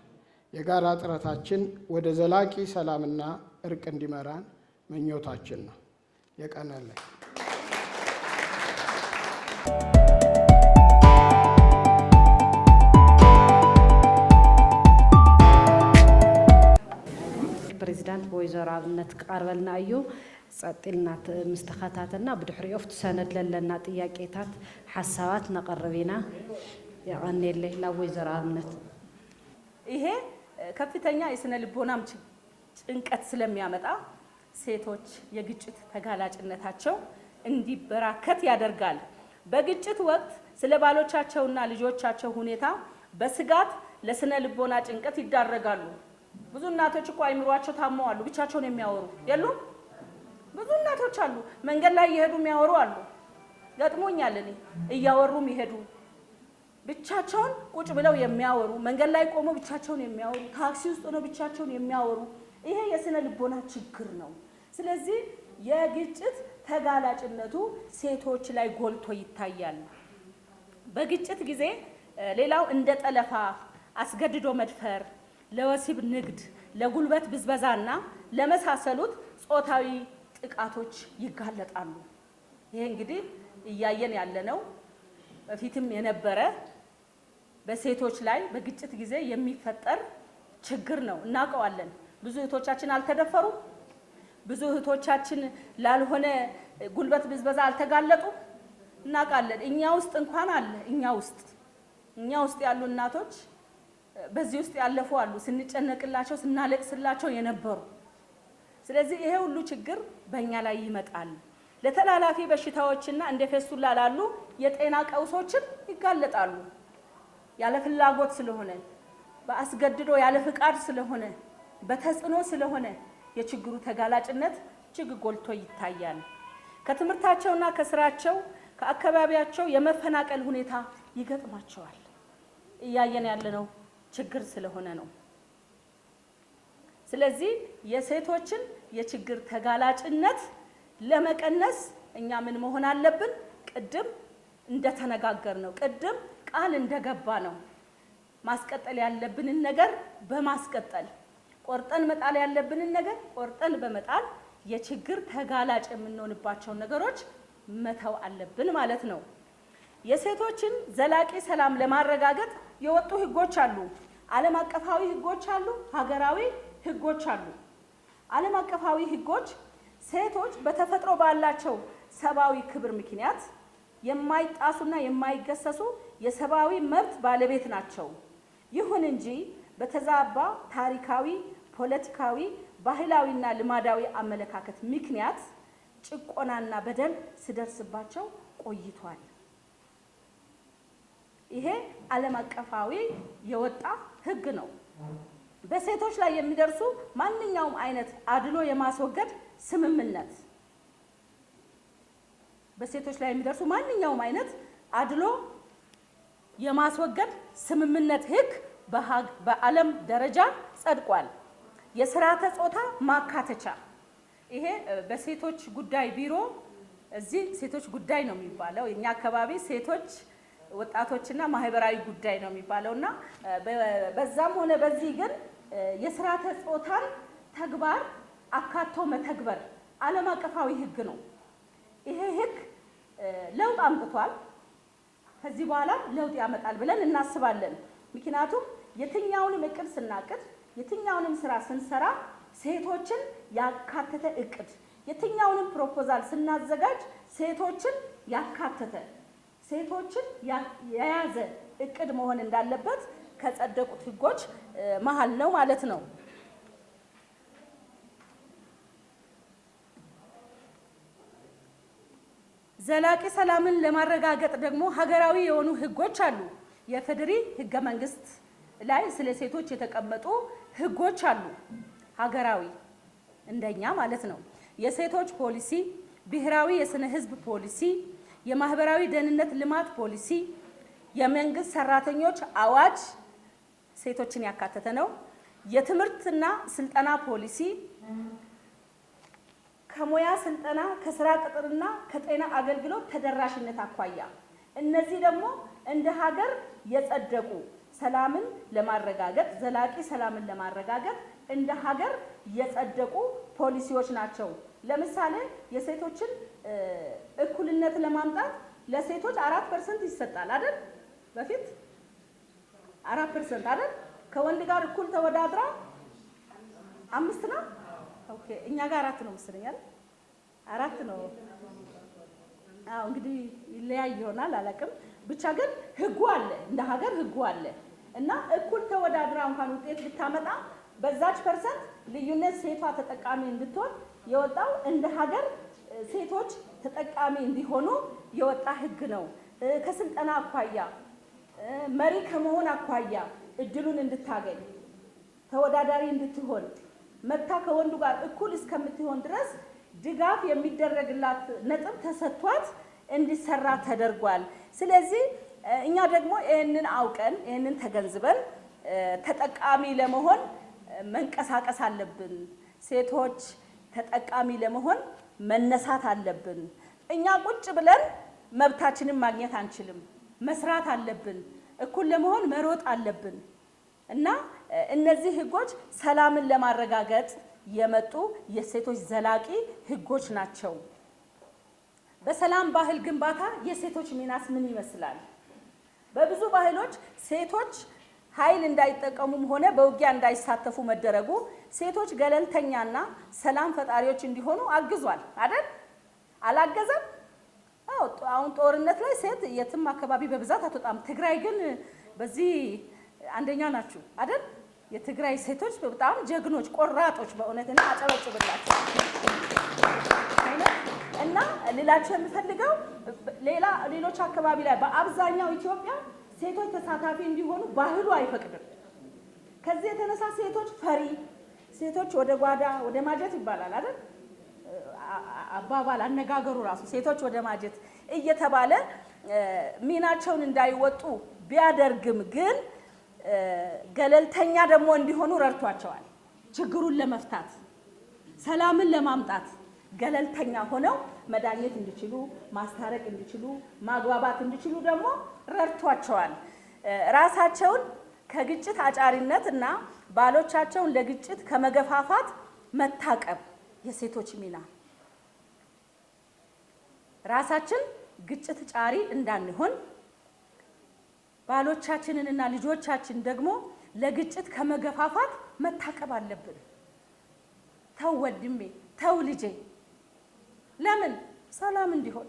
የጋራ ጥረታችን ወደ ዘላቂ ሰላምና እርቅ እንዲመራን ምኞታችን ነው። የቀነለኝ። ፕሬዚዳንት ወይዘሮ ኣብነት ክቐርበልና እዩ። ፀጢልና ምስ ተኸታተልና ብድሕሪኡ ኣብቲ ሰነድ ለለና ጥያቄታት ሓሳባት ነቐርብ ኢና። የቐኒየለይ። ናብ ወይዘሮ ኣብነት። ይሄ ከፍተኛ የስነ ልቦናም ጭንቀት ስለሚያመጣ ሴቶች የግጭት ተጋላጭነታቸው እንዲበራከት ያደርጋል። በግጭት ወቅት ስለ ባሎቻቸውና ልጆቻቸው ሁኔታ በስጋት ለስነ ልቦና ጭንቀት ይዳረጋሉ። ብዙ እናቶች እኮ አይምሯቸው ታመዋሉ። ብቻቸውን የሚያወሩ የሉም? ብዙ እናቶች አሉ። መንገድ ላይ እየሄዱ የሚያወሩ አሉ። ገጥሞኛል እኔ፣ እያወሩ የሚሄዱ፣ ብቻቸውን ቁጭ ብለው የሚያወሩ፣ መንገድ ላይ ቆመው ብቻቸውን የሚያወሩ፣ ታክሲ ውስጥ ሆነው ብቻቸውን የሚያወሩ። ይሄ የስነ ልቦና ችግር ነው። ስለዚህ የግጭት ተጋላጭነቱ ሴቶች ላይ ጎልቶ ይታያል። በግጭት ጊዜ ሌላው እንደ ጠለፋ፣ አስገድዶ መድፈር፣ ለወሲብ ንግድ፣ ለጉልበት ብዝበዛና ለመሳሰሉት ጾታዊ ጥቃቶች ይጋለጣሉ። ይሄ እንግዲህ እያየን ያለነው፣ በፊትም የነበረ በሴቶች ላይ በግጭት ጊዜ የሚፈጠር ችግር ነው፣ እናውቀዋለን። ብዙ እህቶቻችን አልተደፈሩም? ብዙ እህቶቻችን ላልሆነ ጉልበት ብዝበዛ አልተጋለጡም? እናውቃለን። እኛ ውስጥ እንኳን አለ። እኛ ውስጥ ያሉ እናቶች በዚህ ውስጥ ያለፉ አሉ፣ ስንጨነቅላቸው ስናለቅስላቸው የነበሩ። ስለዚህ ይሄ ሁሉ ችግር በእኛ ላይ ይመጣል። ለተላላፊ በሽታዎችና እንደ ፌስቱላ ላሉ የጤና ቀውሶችም ይጋለጣሉ። ያለ ፍላጎት ስለሆነ፣ በአስገድዶ ያለ ፍቃድ ስለሆነ፣ በተጽዕኖ ስለሆነ የችግሩ ተጋላጭነት እጅግ ጎልቶ ይታያል። ከትምህርታቸውና ከስራቸው፣ ከአካባቢያቸው የመፈናቀል ሁኔታ ይገጥማቸዋል። እያየን ያለነው ችግር ስለሆነ ነው። ስለዚህ የሴቶችን የችግር ተጋላጭነት ለመቀነስ እኛ ምን መሆን አለብን? ቅድም እንደተነጋገርነው፣ ቅድም ቃል እንደገባነው፣ ማስቀጠል ያለብንን ነገር በማስቀጠል፣ ቆርጠን መጣል ያለብንን ነገር ቆርጠን በመጣል የችግር ተጋላጭ የምንሆንባቸውን ነገሮች መተው አለብን ማለት ነው። የሴቶችን ዘላቂ ሰላም ለማረጋገጥ የወጡ ህጎች አሉ። ዓለም አቀፋዊ ህጎች አሉ፣ ሀገራዊ ህጎች አሉ። ዓለም አቀፋዊ ህጎች ሴቶች በተፈጥሮ ባላቸው ሰብአዊ ክብር ምክንያት የማይጣሱና የማይገሰሱ የሰብአዊ መብት ባለቤት ናቸው። ይሁን እንጂ በተዛባ ታሪካዊ፣ ፖለቲካዊ፣ ባህላዊና ልማዳዊ አመለካከት ምክንያት ጭቆናና በደል ሲደርስባቸው ቆይቷል። ይሄ ዓለም አቀፋዊ የወጣ ህግ ነው። በሴቶች ላይ የሚደርሱ ማንኛውም አይነት አድሎ የማስወገድ ስምምነት፣ በሴቶች ላይ የሚደርሱ ማንኛውም አይነት አድሎ የማስወገድ ስምምነት ህግ በዓለም ደረጃ ጸድቋል። የስርዓተ ጾታ ማካተቻ፣ ይሄ በሴቶች ጉዳይ ቢሮ፣ እዚህ ሴቶች ጉዳይ ነው የሚባለው፣ እኛ አካባቢ ሴቶች ወጣቶችና ማህበራዊ ጉዳይ ነው የሚባለውና በዛም ሆነ በዚህ ግን የስርዓተ ጾታን ተግባር አካቶ መተግበር ዓለም አቀፋዊ ህግ ነው። ይሄ ህግ ለውጥ አምጥቷል። ከዚህ በኋላ ለውጥ ያመጣል ብለን እናስባለን። ምክንያቱም የትኛውንም እቅድ ስናቅድ፣ የትኛውንም ስራ ስንሰራ ሴቶችን ያካተተ እቅድ፣ የትኛውንም ፕሮፖዛል ስናዘጋጅ ሴቶችን ያካተተ፣ ሴቶችን የያዘ እቅድ መሆን እንዳለበት ከጸደቁት ህጎች መሀል ነው ማለት ነው። ዘላቂ ሰላምን ለማረጋገጥ ደግሞ ሀገራዊ የሆኑ ህጎች አሉ። የፌዴሪ ህገ መንግስት ላይ ስለ ሴቶች የተቀመጡ ህጎች አሉ። ሀገራዊ እንደኛ ማለት ነው። የሴቶች ፖሊሲ፣ ብሔራዊ የስነ ህዝብ ፖሊሲ፣ የማህበራዊ ደህንነት ልማት ፖሊሲ፣ የመንግስት ሰራተኞች አዋጅ ሴቶችን ያካተተ ነው። የትምህርትና ስልጠና ፖሊሲ፣ ከሙያ ስልጠና፣ ከስራ ቅጥርና ከጤና አገልግሎት ተደራሽነት አኳያ እነዚህ ደግሞ እንደ ሀገር የጸደቁ ሰላምን ለማረጋገጥ፣ ዘላቂ ሰላምን ለማረጋገጥ እንደ ሀገር የጸደቁ ፖሊሲዎች ናቸው። ለምሳሌ የሴቶችን እኩልነት ለማምጣት ለሴቶች 4% ይሰጣል አይደል? በፊት 4% አይደል? ከወንድ ጋር እኩል ተወዳድራ 5 ነው። Okay፣ እኛ ጋር 4 ነው መሰለኝ አይደል? 4 ነው። አዎ፣ እንግዲህ ይለያይ ይሆናል አላውቅም። ብቻ ግን ህጉ አለ፣ እንደ ሀገር ህጉ አለ እና እኩል ተወዳድራ እንኳን ውጤት ብታመጣ በዛች percent ልዩነት ሴቷ ተጠቃሚ እንድትሆን የወጣው እንደ ሀገር ሴቶች ተጠቃሚ እንዲሆኑ የወጣ ህግ ነው። ከስልጠና አኳያ፣ መሪ ከመሆን አኳያ እድሉን እንድታገኝ፣ ተወዳዳሪ እንድትሆን፣ መታ ከወንዱ ጋር እኩል እስከምትሆን ድረስ ድጋፍ የሚደረግላት ነጥብ ተሰጥቷት እንዲሰራ ተደርጓል። ስለዚህ እኛ ደግሞ ይህንን አውቀን፣ ይህንን ተገንዝበን ተጠቃሚ ለመሆን መንቀሳቀስ አለብን። ሴቶች ተጠቃሚ ለመሆን መነሳት አለብን። እኛ ቁጭ ብለን መብታችንን ማግኘት አንችልም። መስራት አለብን። እኩል ለመሆን መሮጥ አለብን። እና እነዚህ ህጎች ሰላምን ለማረጋገጥ የመጡ የሴቶች ዘላቂ ህጎች ናቸው። በሰላም ባህል ግንባታ የሴቶች ሚናስ ምን ይመስላል? በብዙ ባህሎች ሴቶች ኃይል እንዳይጠቀሙም ሆነ በውጊያ እንዳይሳተፉ መደረጉ ሴቶች ገለልተኛና ሰላም ፈጣሪዎች እንዲሆኑ አግዟል አይደል? አላገዘም? አዎ፣ አሁን ጦርነት ላይ ሴት የትም አካባቢ በብዛት አትወጣም። ትግራይ ግን በዚህ አንደኛ ናችሁ አይደል? የትግራይ ሴቶች በጣም ጀግኖች፣ ቆራጦች፣ በእውነት እኔ አጨበጭብላቸው። እና ልላቸው የምፈልገው ሌላ ሌሎች አካባቢ ላይ በአብዛኛው ኢትዮጵያ ሴቶች ተሳታፊ እንዲሆኑ ባህሉ አይፈቅድም። ከዚህ የተነሳ ሴቶች ፈሪ፣ ሴቶች ወደ ጓዳ ወደ ማጀት ይባላል አይደል? አባባል አነጋገሩ ራሱ ሴቶች ወደ ማጀት እየተባለ ሚናቸውን እንዳይወጡ ቢያደርግም ግን ገለልተኛ ደግሞ እንዲሆኑ ረድቷቸዋል። ችግሩን ለመፍታት፣ ሰላምን ለማምጣት ገለልተኛ ሆነው መዳኘት እንዲችሉ፣ ማስታረቅ እንዲችሉ፣ ማግባባት እንዲችሉ ደግሞ ረድቷቸዋል። ራሳቸውን ከግጭት አጫሪነት እና ባሎቻቸውን ለግጭት ከመገፋፋት መታቀብ የሴቶች ሚና፣ ራሳችን ግጭት ጫሪ እንዳንሆን፣ ባሎቻችንንና ልጆቻችን ደግሞ ለግጭት ከመገፋፋት መታቀብ አለብን። ተው ወንድሜ፣ ተው ልጄ። ለምን? ሰላም እንዲሆን።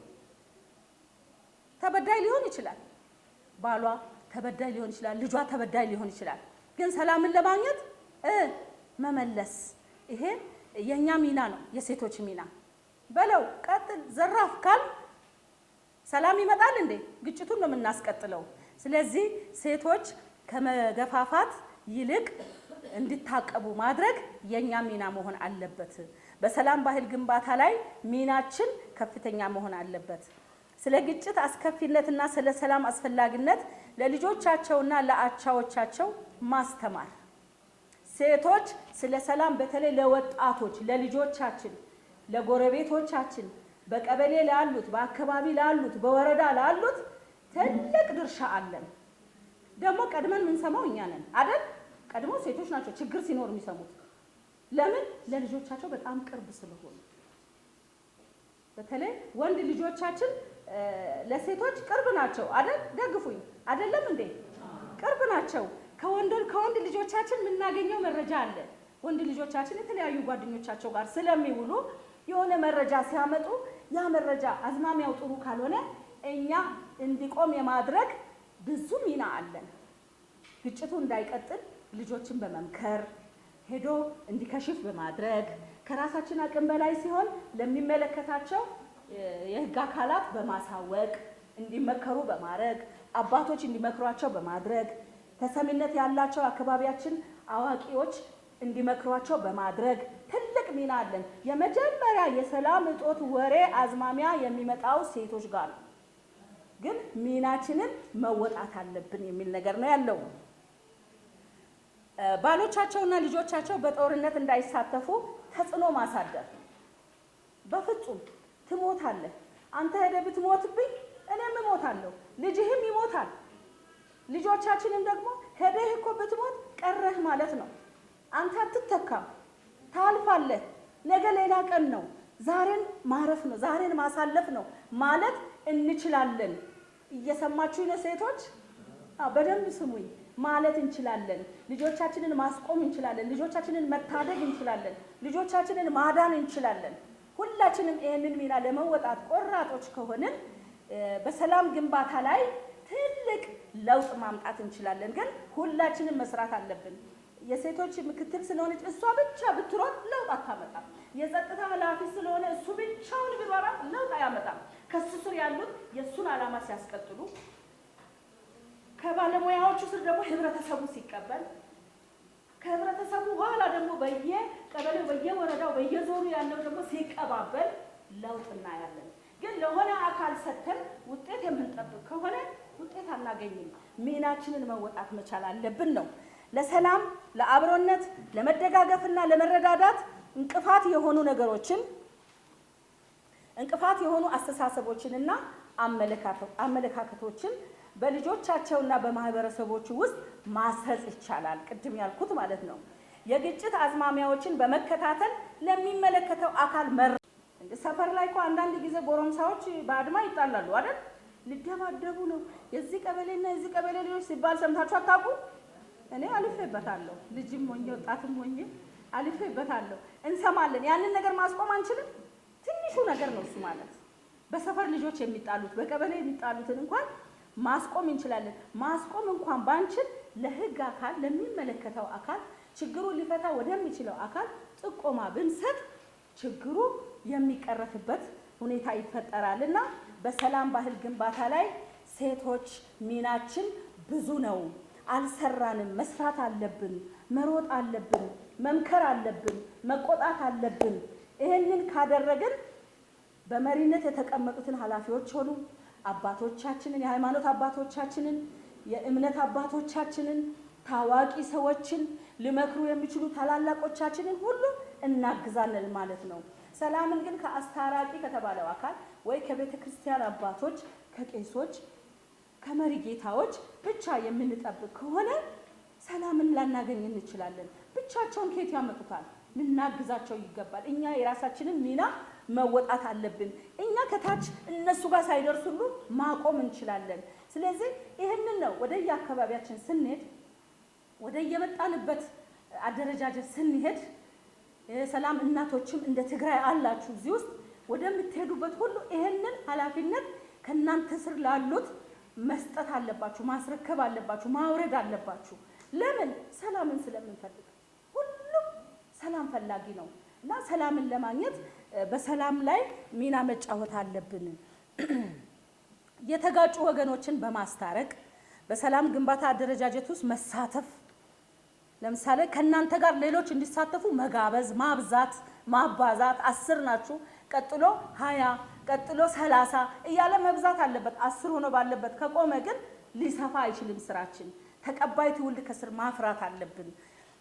ተበዳይ ሊሆን ይችላል ባሏ ተበዳይ ሊሆን ይችላል፣ ልጇ ተበዳይ ሊሆን ይችላል። ግን ሰላምን ለማግኘት መመለስ ይሄ የኛ ሚና ነው፣ የሴቶች ሚና። በለው ቀጥል፣ ዘራፍ ካል ሰላም ይመጣል እንዴ? ግጭቱን ነው የምናስቀጥለው። ስለዚህ ሴቶች ከመገፋፋት ይልቅ እንዲታቀቡ ማድረግ የኛ ሚና መሆን አለበት። በሰላም ባህል ግንባታ ላይ ሚናችን ከፍተኛ መሆን አለበት። ስለ ግጭት አስከፊነትና ስለ ሰላም አስፈላጊነት ለልጆቻቸውና ለአቻዎቻቸው ማስተማር። ሴቶች ስለ ሰላም በተለይ ለወጣቶች፣ ለልጆቻችን፣ ለጎረቤቶቻችን፣ በቀበሌ ላሉት፣ በአካባቢ ላሉት፣ በወረዳ ላሉት ትልቅ ድርሻ አለን። ደግሞ ቀድመን የምንሰማው እኛ ነን አይደል? ቀድሞ ሴቶች ናቸው ችግር ሲኖር የሚሰሙት። ለምን? ለልጆቻቸው በጣም ቅርብ ስለሆኑ። በተለይ ወንድ ልጆቻችን ለሴቶች ቅርብ ናቸው አይደል? ደግፉኝ። አይደለም እንዴ? ቅርብ ናቸው። ከወንድ ልጆቻችን የምናገኘው መረጃ አለ። ወንድ ልጆቻችን የተለያዩ ጓደኞቻቸው ጋር ስለሚውሉ የሆነ መረጃ ሲያመጡ ያ መረጃ አዝማሚያው ጥሩ ካልሆነ እኛ እንዲቆም የማድረግ ብዙ ሚና አለን። ግጭቱ እንዳይቀጥል ልጆችን በመምከር ሄዶ እንዲከሽፍ በማድረግ ከራሳችን አቅም በላይ ሲሆን ለሚመለከታቸው የሕግ አካላት በማሳወቅ እንዲመከሩ በማድረግ አባቶች እንዲመክሯቸው በማድረግ ተሰሚነት ያላቸው አካባቢያችን አዋቂዎች እንዲመክሯቸው በማድረግ ትልቅ ሚና አለን። የመጀመሪያ የሰላም እጦት ወሬ አዝማሚያ የሚመጣው ሴቶች ጋር ነው። ግን ሚናችንን መወጣት አለብን የሚል ነገር ነው ያለው። ባሎቻቸውና ልጆቻቸው በጦርነት እንዳይሳተፉ ተጽዕኖ ማሳደር። በፍጹም ትሞታለህ፣ አንተ ሄደህ ብትሞትብኝ እኔም እሞታለሁ፣ ልጅህም ይሞታል። ልጆቻችንን ደግሞ ሄደህ እኮ ብትሞት ቀረህ ማለት ነው። አንተ አትተካም፣ ታልፋለህ። ነገ ሌላ ቀን ነው። ዛሬን ማረፍ ነው፣ ዛሬን ማሳለፍ ነው ማለት እንችላለን። እየሰማችሁ ነው ሴቶች? በደንብ ስሙኝ። ማለት እንችላለን። ልጆቻችንን ማስቆም እንችላለን። ልጆቻችንን መታደግ እንችላለን። ልጆቻችንን ማዳን እንችላለን። ሁላችንም ይህንን ሚና ለመወጣት ቆራጦች ከሆንን በሰላም ግንባታ ላይ ትልቅ ለውጥ ማምጣት እንችላለን። ግን ሁላችንም መስራት አለብን። የሴቶች ምክትል ስለሆነች እሷ ብቻ ብትሮጥ ለውጥ አታመጣም። የጸጥታ ኃላፊ ስለሆነ እሱ ብቻውን ቢሯሯጥ ለውጥ አያመጣም። ከሱ ስር ያሉት የእሱን ዓላማ ሲያስቀጥሉ፣ ከባለሙያዎቹ ስር ደግሞ ህብረተሰቡ ሲቀበል፣ ከህብረተሰቡ በኋላ ደግሞ በየቀበሌው፣ በየወረዳው፣ በየዞኑ ያለው ደግሞ ሲቀባበል ለውጥ እናያለን። ግን ለሆነ አካል ሰጥተን ውጤት የምንጠብቅ ከሆነ ውጤት አናገኝም። ሚናችንን መወጣት መቻል አለብን ነው። ለሰላም፣ ለአብሮነት፣ ለመደጋገፍና ለመረዳዳት እንቅፋት የሆኑ ነገሮችን እንቅፋት የሆኑ አስተሳሰቦችንና አመለካከቶችን በልጆቻቸውና በማህበረሰቦቹ ውስጥ ማስረጽ ይቻላል። ቅድም ያልኩት ማለት ነው። የግጭት አዝማሚያዎችን በመከታተል ለሚመለከተው አካል ሰፈር ላይ እኮ አንዳንድ ጊዜ ጎረምሳዎች በአድማ ይጣላሉ አይደል? ሊደባደቡ ነው የዚህ ቀበሌና የዚህ ቀበሌ ልጆች ሲባል ሰምታችሁ አታውቁ? እኔ አልፌበታለሁ። ልጅም ሆኜ ወጣትም ሆኜ አልፌበታለሁ። እንሰማለን። ያንን ነገር ማስቆም አንችልም። ትንሹ ነገር ነው እሱ ማለት። በሰፈር ልጆች የሚጣሉት በቀበሌ የሚጣሉትን እንኳን ማስቆም እንችላለን። ማስቆም እንኳን ባንችል ለህግ አካል ለሚመለከተው አካል ችግሩ ሊፈታ ወደሚችለው አካል ጥቆማ ብንሰጥ ችግሩ የሚቀረፍበት ሁኔታ ይፈጠራል እና በሰላም ባህል ግንባታ ላይ ሴቶች ሚናችን ብዙ ነው። አልሰራንም። መስራት አለብን። መሮጥ አለብን። መምከር አለብን። መቆጣት አለብን። ይህንን ካደረግን በመሪነት የተቀመጡትን ኃላፊዎች ሆኑ አባቶቻችንን፣ የሃይማኖት አባቶቻችንን፣ የእምነት አባቶቻችንን፣ ታዋቂ ሰዎችን፣ ሊመክሩ የሚችሉ ታላላቆቻችንን ሁሉ እናግዛለን ማለት ነው። ሰላምን ግን ከአስታራቂ ከተባለው አካል ወይ ከቤተ ክርስቲያን አባቶች፣ ከቄሶች፣ ከመሪ ጌታዎች ብቻ የምንጠብቅ ከሆነ ሰላምን ላናገኝ እንችላለን። ብቻቸውን ከየት ያመጡታል? ልናግዛቸው ይገባል። እኛ የራሳችንን ሚና መወጣት አለብን። እኛ ከታች እነሱ ጋር ሳይደርሱ ሁሉ ማቆም እንችላለን። ስለዚህ ይህንን ነው ወደየ አካባቢያችን ስንሄድ፣ ወደየመጣንበት አደረጃጀት ስንሄድ፣ የሰላም እናቶችም እንደ ትግራይ አላችሁ እዚህ ውስጥ፣ ወደምትሄዱበት ሁሉ ይህንን ኃላፊነት ከእናንተ ስር ላሉት መስጠት አለባችሁ፣ ማስረከብ አለባችሁ፣ ማውረድ አለባችሁ። ለምን? ሰላምን ስለምንፈልግ። ሁሉም ሰላም ፈላጊ ነው እና ሰላምን ለማግኘት በሰላም ላይ ሚና መጫወት አለብን። የተጋጩ ወገኖችን በማስታረቅ በሰላም ግንባታ አደረጃጀት ውስጥ መሳተፍ፣ ለምሳሌ ከእናንተ ጋር ሌሎች እንዲሳተፉ መጋበዝ፣ ማብዛት፣ ማባዛት። 10 ናችሁ፣ ቀጥሎ 20፣ ቀጥሎ 30 እያለ መብዛት አለበት። 10 ሆኖ ባለበት ከቆመ ግን ሊሰፋ አይችልም ስራችን። ተቀባይ ትውልድ ከስር ማፍራት አለብን።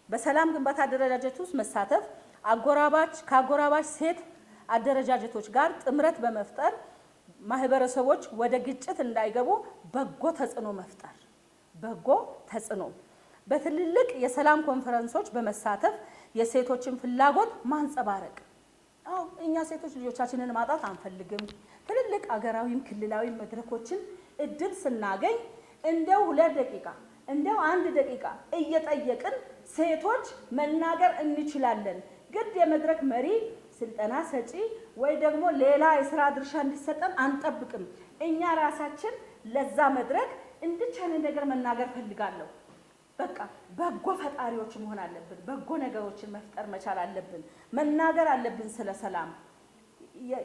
በሰላም ግንባታ አደረጃጀት ውስጥ መሳተፍ፣ አጎራባች ከአጎራባች ሴት አደረጃጀቶች ጋር ጥምረት በመፍጠር ማህበረሰቦች ወደ ግጭት እንዳይገቡ በጎ ተጽዕኖ መፍጠር፣ በጎ ተጽዕኖ፣ በትልልቅ የሰላም ኮንፈረንሶች በመሳተፍ የሴቶችን ፍላጎት ማንጸባረቅ። አዎ፣ እኛ ሴቶች ልጆቻችንን ማጣት አንፈልግም። ትልልቅ አገራዊም ክልላዊም መድረኮችን እድል ስናገኝ እንደው 2 ደቂቃ፣ እንደው 1 ደቂቃ እየጠየቅን ሴቶች መናገር እንችላለን። ግድ የመድረክ መሪ፣ ስልጠና ሰጪ ወይ ደግሞ ሌላ የስራ ድርሻ እንዲሰጠን አንጠብቅም። እኛ ራሳችን ለዛ መድረክ እንድቻለን ነገር መናገር ፈልጋለሁ። በቃ በጎ ፈጣሪዎች መሆን አለብን። በጎ ነገሮችን መፍጠር መቻል አለብን። መናገር አለብን ስለ ሰላም።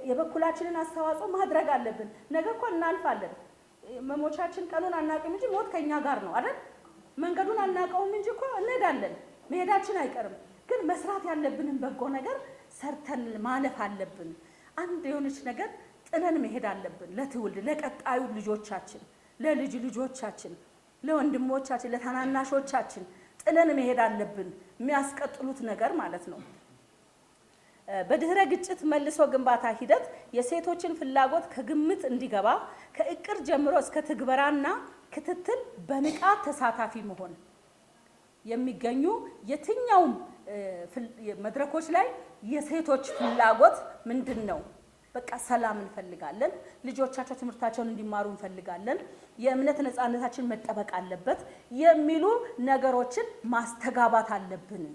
የበኩላችንን አስተዋጽኦ ማድረግ አለብን። ነገ እኮ እናልፋለን። መሞቻችን ቀኑን አናውቅም እንጂ ሞት ከኛ ጋር ነው አይደል? መንገዱን አናውቀውም እንጂ እኮ እንሄዳለን። መሄዳችን አይቀርም። ግን መስራት ያለብንን በጎ ነገር ሰርተን ማለፍ አለብን። አንድ የሆነች ነገር ጥለን መሄድ አለብን። ለትውልድ፣ ለቀጣዩ ልጆቻችን፣ ለልጅ ልጆቻችን፣ ለወንድሞቻችን፣ ለታናናሾቻችን ጥለን መሄድ አለብን። የሚያስቀጥሉት ነገር ማለት ነው። በድህረ ግጭት መልሶ ግንባታ ሂደት የሴቶችን ፍላጎት ከግምት እንዲገባ ከእቅድ ጀምሮ እስከ ትግበራና ክትትል በንቃት ተሳታፊ መሆን፣ የሚገኙ የትኛውም መድረኮች ላይ የሴቶች ፍላጎት ምንድን ነው? በቃ ሰላም እንፈልጋለን። ልጆቻቸው ትምህርታቸውን እንዲማሩ እንፈልጋለን። የእምነት ነፃነታችን መጠበቅ አለበት የሚሉ ነገሮችን ማስተጋባት አለብን።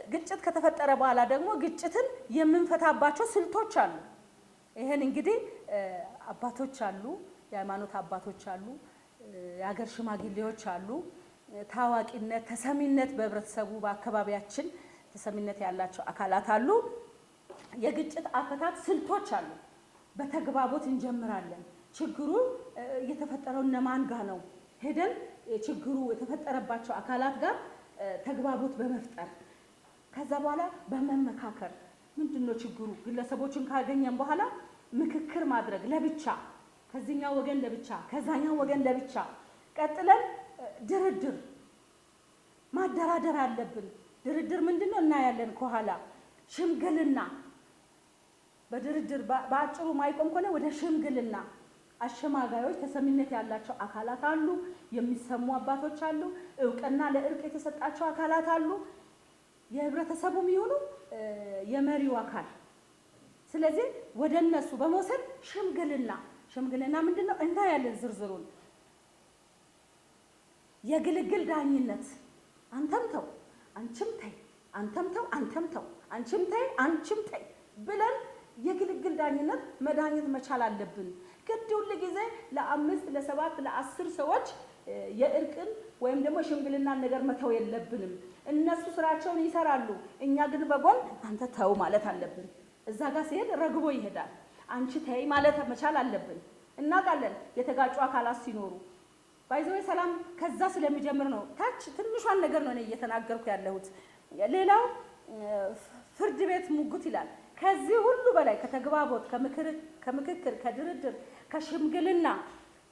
ግጭት ከተፈጠረ በኋላ ደግሞ ግጭትን የምንፈታባቸው ስልቶች አሉ። ይሄን እንግዲህ አባቶች አሉ፣ የሃይማኖት አባቶች አሉ፣ የሀገር ሽማግሌዎች አሉ። ታዋቂነት፣ ተሰሚነት በህብረተሰቡ በአካባቢያችን ተሰሚነት ያላቸው አካላት አሉ። የግጭት አፈታት ስልቶች አሉ። በተግባቦት እንጀምራለን። ችግሩ የተፈጠረው እነማን ጋር ነው? ሄደን ችግሩ የተፈጠረባቸው አካላት ጋር ተግባቦት በመፍጠር፣ ከዛ በኋላ በመመካከር፣ ምንድነው ችግሩ? ግለሰቦችን ካገኘን በኋላ ምክክር ማድረግ ለብቻ፣ ከዚህኛው ወገን ለብቻ፣ ከዛኛው ወገን ለብቻ፣ ቀጥለን ድርድር ማደራደር አለብን። ድርድር ምንድነው እናያለን ከኋላ። ሽምግልና፣ በድርድር በአጭሩ ማይቆም ከሆነ ወደ ሽምግልና፣ አሸማጋዮች፣ ተሰሚነት ያላቸው አካላት አሉ፣ የሚሰሙ አባቶች አሉ፣ እውቅና ለእርቅ የተሰጣቸው አካላት አሉ፣ የህብረተሰቡም ይሁኑ የመሪው አካል። ስለዚህ ወደ እነሱ በመውሰድ ሽምግልና፣ ሽምግልና ምንድነው እናያለን ዝርዝሩን። የግልግል ዳኝነት፣ አንተም ተው አንቺም ተይ፣ አንተም ተው አንተም ተው፣ አንቺም ተይ አንቺም ተይ ብለን የግልግል ዳኝነት መዳኘት መቻል አለብን። ግድ ሁል ጊዜ ለ5፣ ለ7፣ ለ10 ሰዎች የእርቅን ወይም ደግሞ ሽምግልናን ነገር መተው የለብንም። እነሱ ስራቸውን ይሰራሉ፣ እኛ ግን በጎን አንተ ተው ማለት አለብን። እዛ ጋር ሲሄድ ረግቦ ይሄዳል። አንቺ ተይ ማለት መቻል አለብን። እናውቃለን የተጋጩ አካላት ሲኖሩ፣ by the way ሰላም ከዛ ስለሚጀምር ነው። ታች ትንሿን ነገር ነው እኔ እየተናገርኩ ያለሁት። ሌላው ፍርድ ቤት ሙግት ይላል። ከዚህ ሁሉ በላይ ከተግባቦት፣ ከምክክር፣ ከድርድር፣ ከሽምግልና፣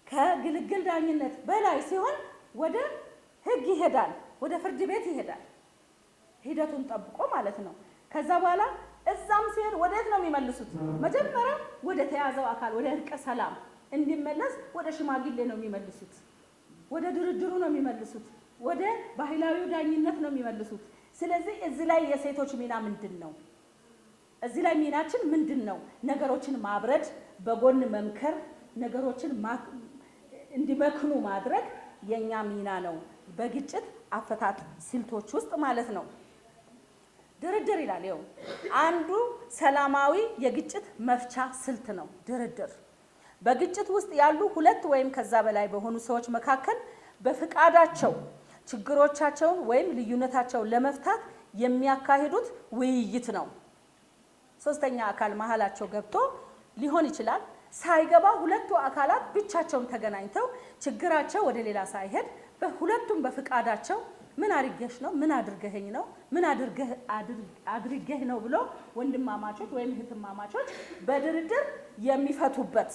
ከግልግል ዳኝነት በላይ ሲሆን ወደ ህግ ይሄዳል፣ ወደ ፍርድ ቤት ይሄዳል። ሂደቱን ጠብቆ ማለት ነው። ከዛ በኋላ እዛም ሲሄድ ወዴት ነው የሚመልሱት? መጀመሪያ ወደ ተያዘው አካል፣ ወደ እርቀ ሰላም እንዲመለስ ወደ ሽማግሌ ነው የሚመልሱት። ወደ ድርድሩ ነው የሚመልሱት። ወደ ባህላዊው ዳኝነት ነው የሚመልሱት። ስለዚህ እዚህ ላይ የሴቶች ሚና ምንድን ነው? እዚህ ላይ ሚናችን ምንድን ነው? ነገሮችን ማብረድ፣ በጎን መምከር፣ ነገሮችን እንዲመክኑ ማድረግ የኛ ሚና ነው፣ በግጭት አፈታት ስልቶች ውስጥ ማለት ነው። ድርድር ይላል። ይኸው አንዱ ሰላማዊ የግጭት መፍቻ ስልት ነው ድርድር። በግጭት ውስጥ ያሉ ሁለት ወይም ከዛ በላይ በሆኑ ሰዎች መካከል በፍቃዳቸው ችግሮቻቸውን ወይም ልዩነታቸውን ለመፍታት የሚያካሂዱት ውይይት ነው። ሶስተኛ አካል መሀላቸው ገብቶ ሊሆን ይችላል። ሳይገባ ሁለቱ አካላት ብቻቸውን ተገናኝተው ችግራቸው ወደ ሌላ ሳይሄድ በሁለቱም በፍቃዳቸው ምን አድርገሽ ነው፣ ምን አድርገኸኝ ነው፣ ምን አድርገህ ነው ብሎ ወንድማማቾች ወይም እህትማማቾች በድርድር የሚፈቱበት፣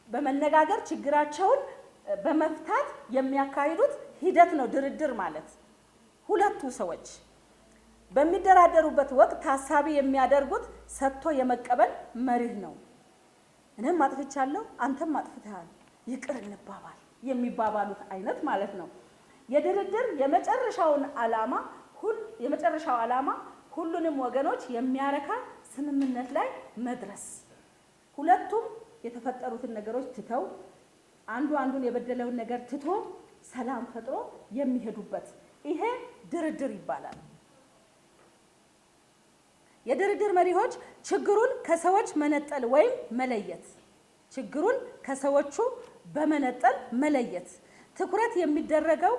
በመነጋገር ችግራቸውን በመፍታት የሚያካሂዱት ሂደት ነው ድርድር ማለት። ሁለቱ ሰዎች በሚደራደሩበት ወቅት ታሳቢ የሚያደርጉት ሰጥቶ የመቀበል መርህ ነው። እኔም አጥፍቻለሁ፣ አንተም አጥፍተሃል፣ ይቅር እንባባል የሚባባሉት አይነት ማለት ነው። የድርድር የመጨረሻው ዓላማ ሁሉንም ወገኖች የሚያረካ ስምምነት ላይ መድረስ። ሁለቱም የተፈጠሩትን ነገሮች ትተው፣ አንዱ አንዱን የበደለውን ነገር ትቶ ሰላም ፈጥሮ የሚሄዱበት ይሄ ድርድር ይባላል። የድርድር መሪዎች ችግሩን ከሰዎች መነጠል ወይም መለየት፣ ችግሩን ከሰዎቹ በመነጠል መለየት፣ ትኩረት የሚደረገው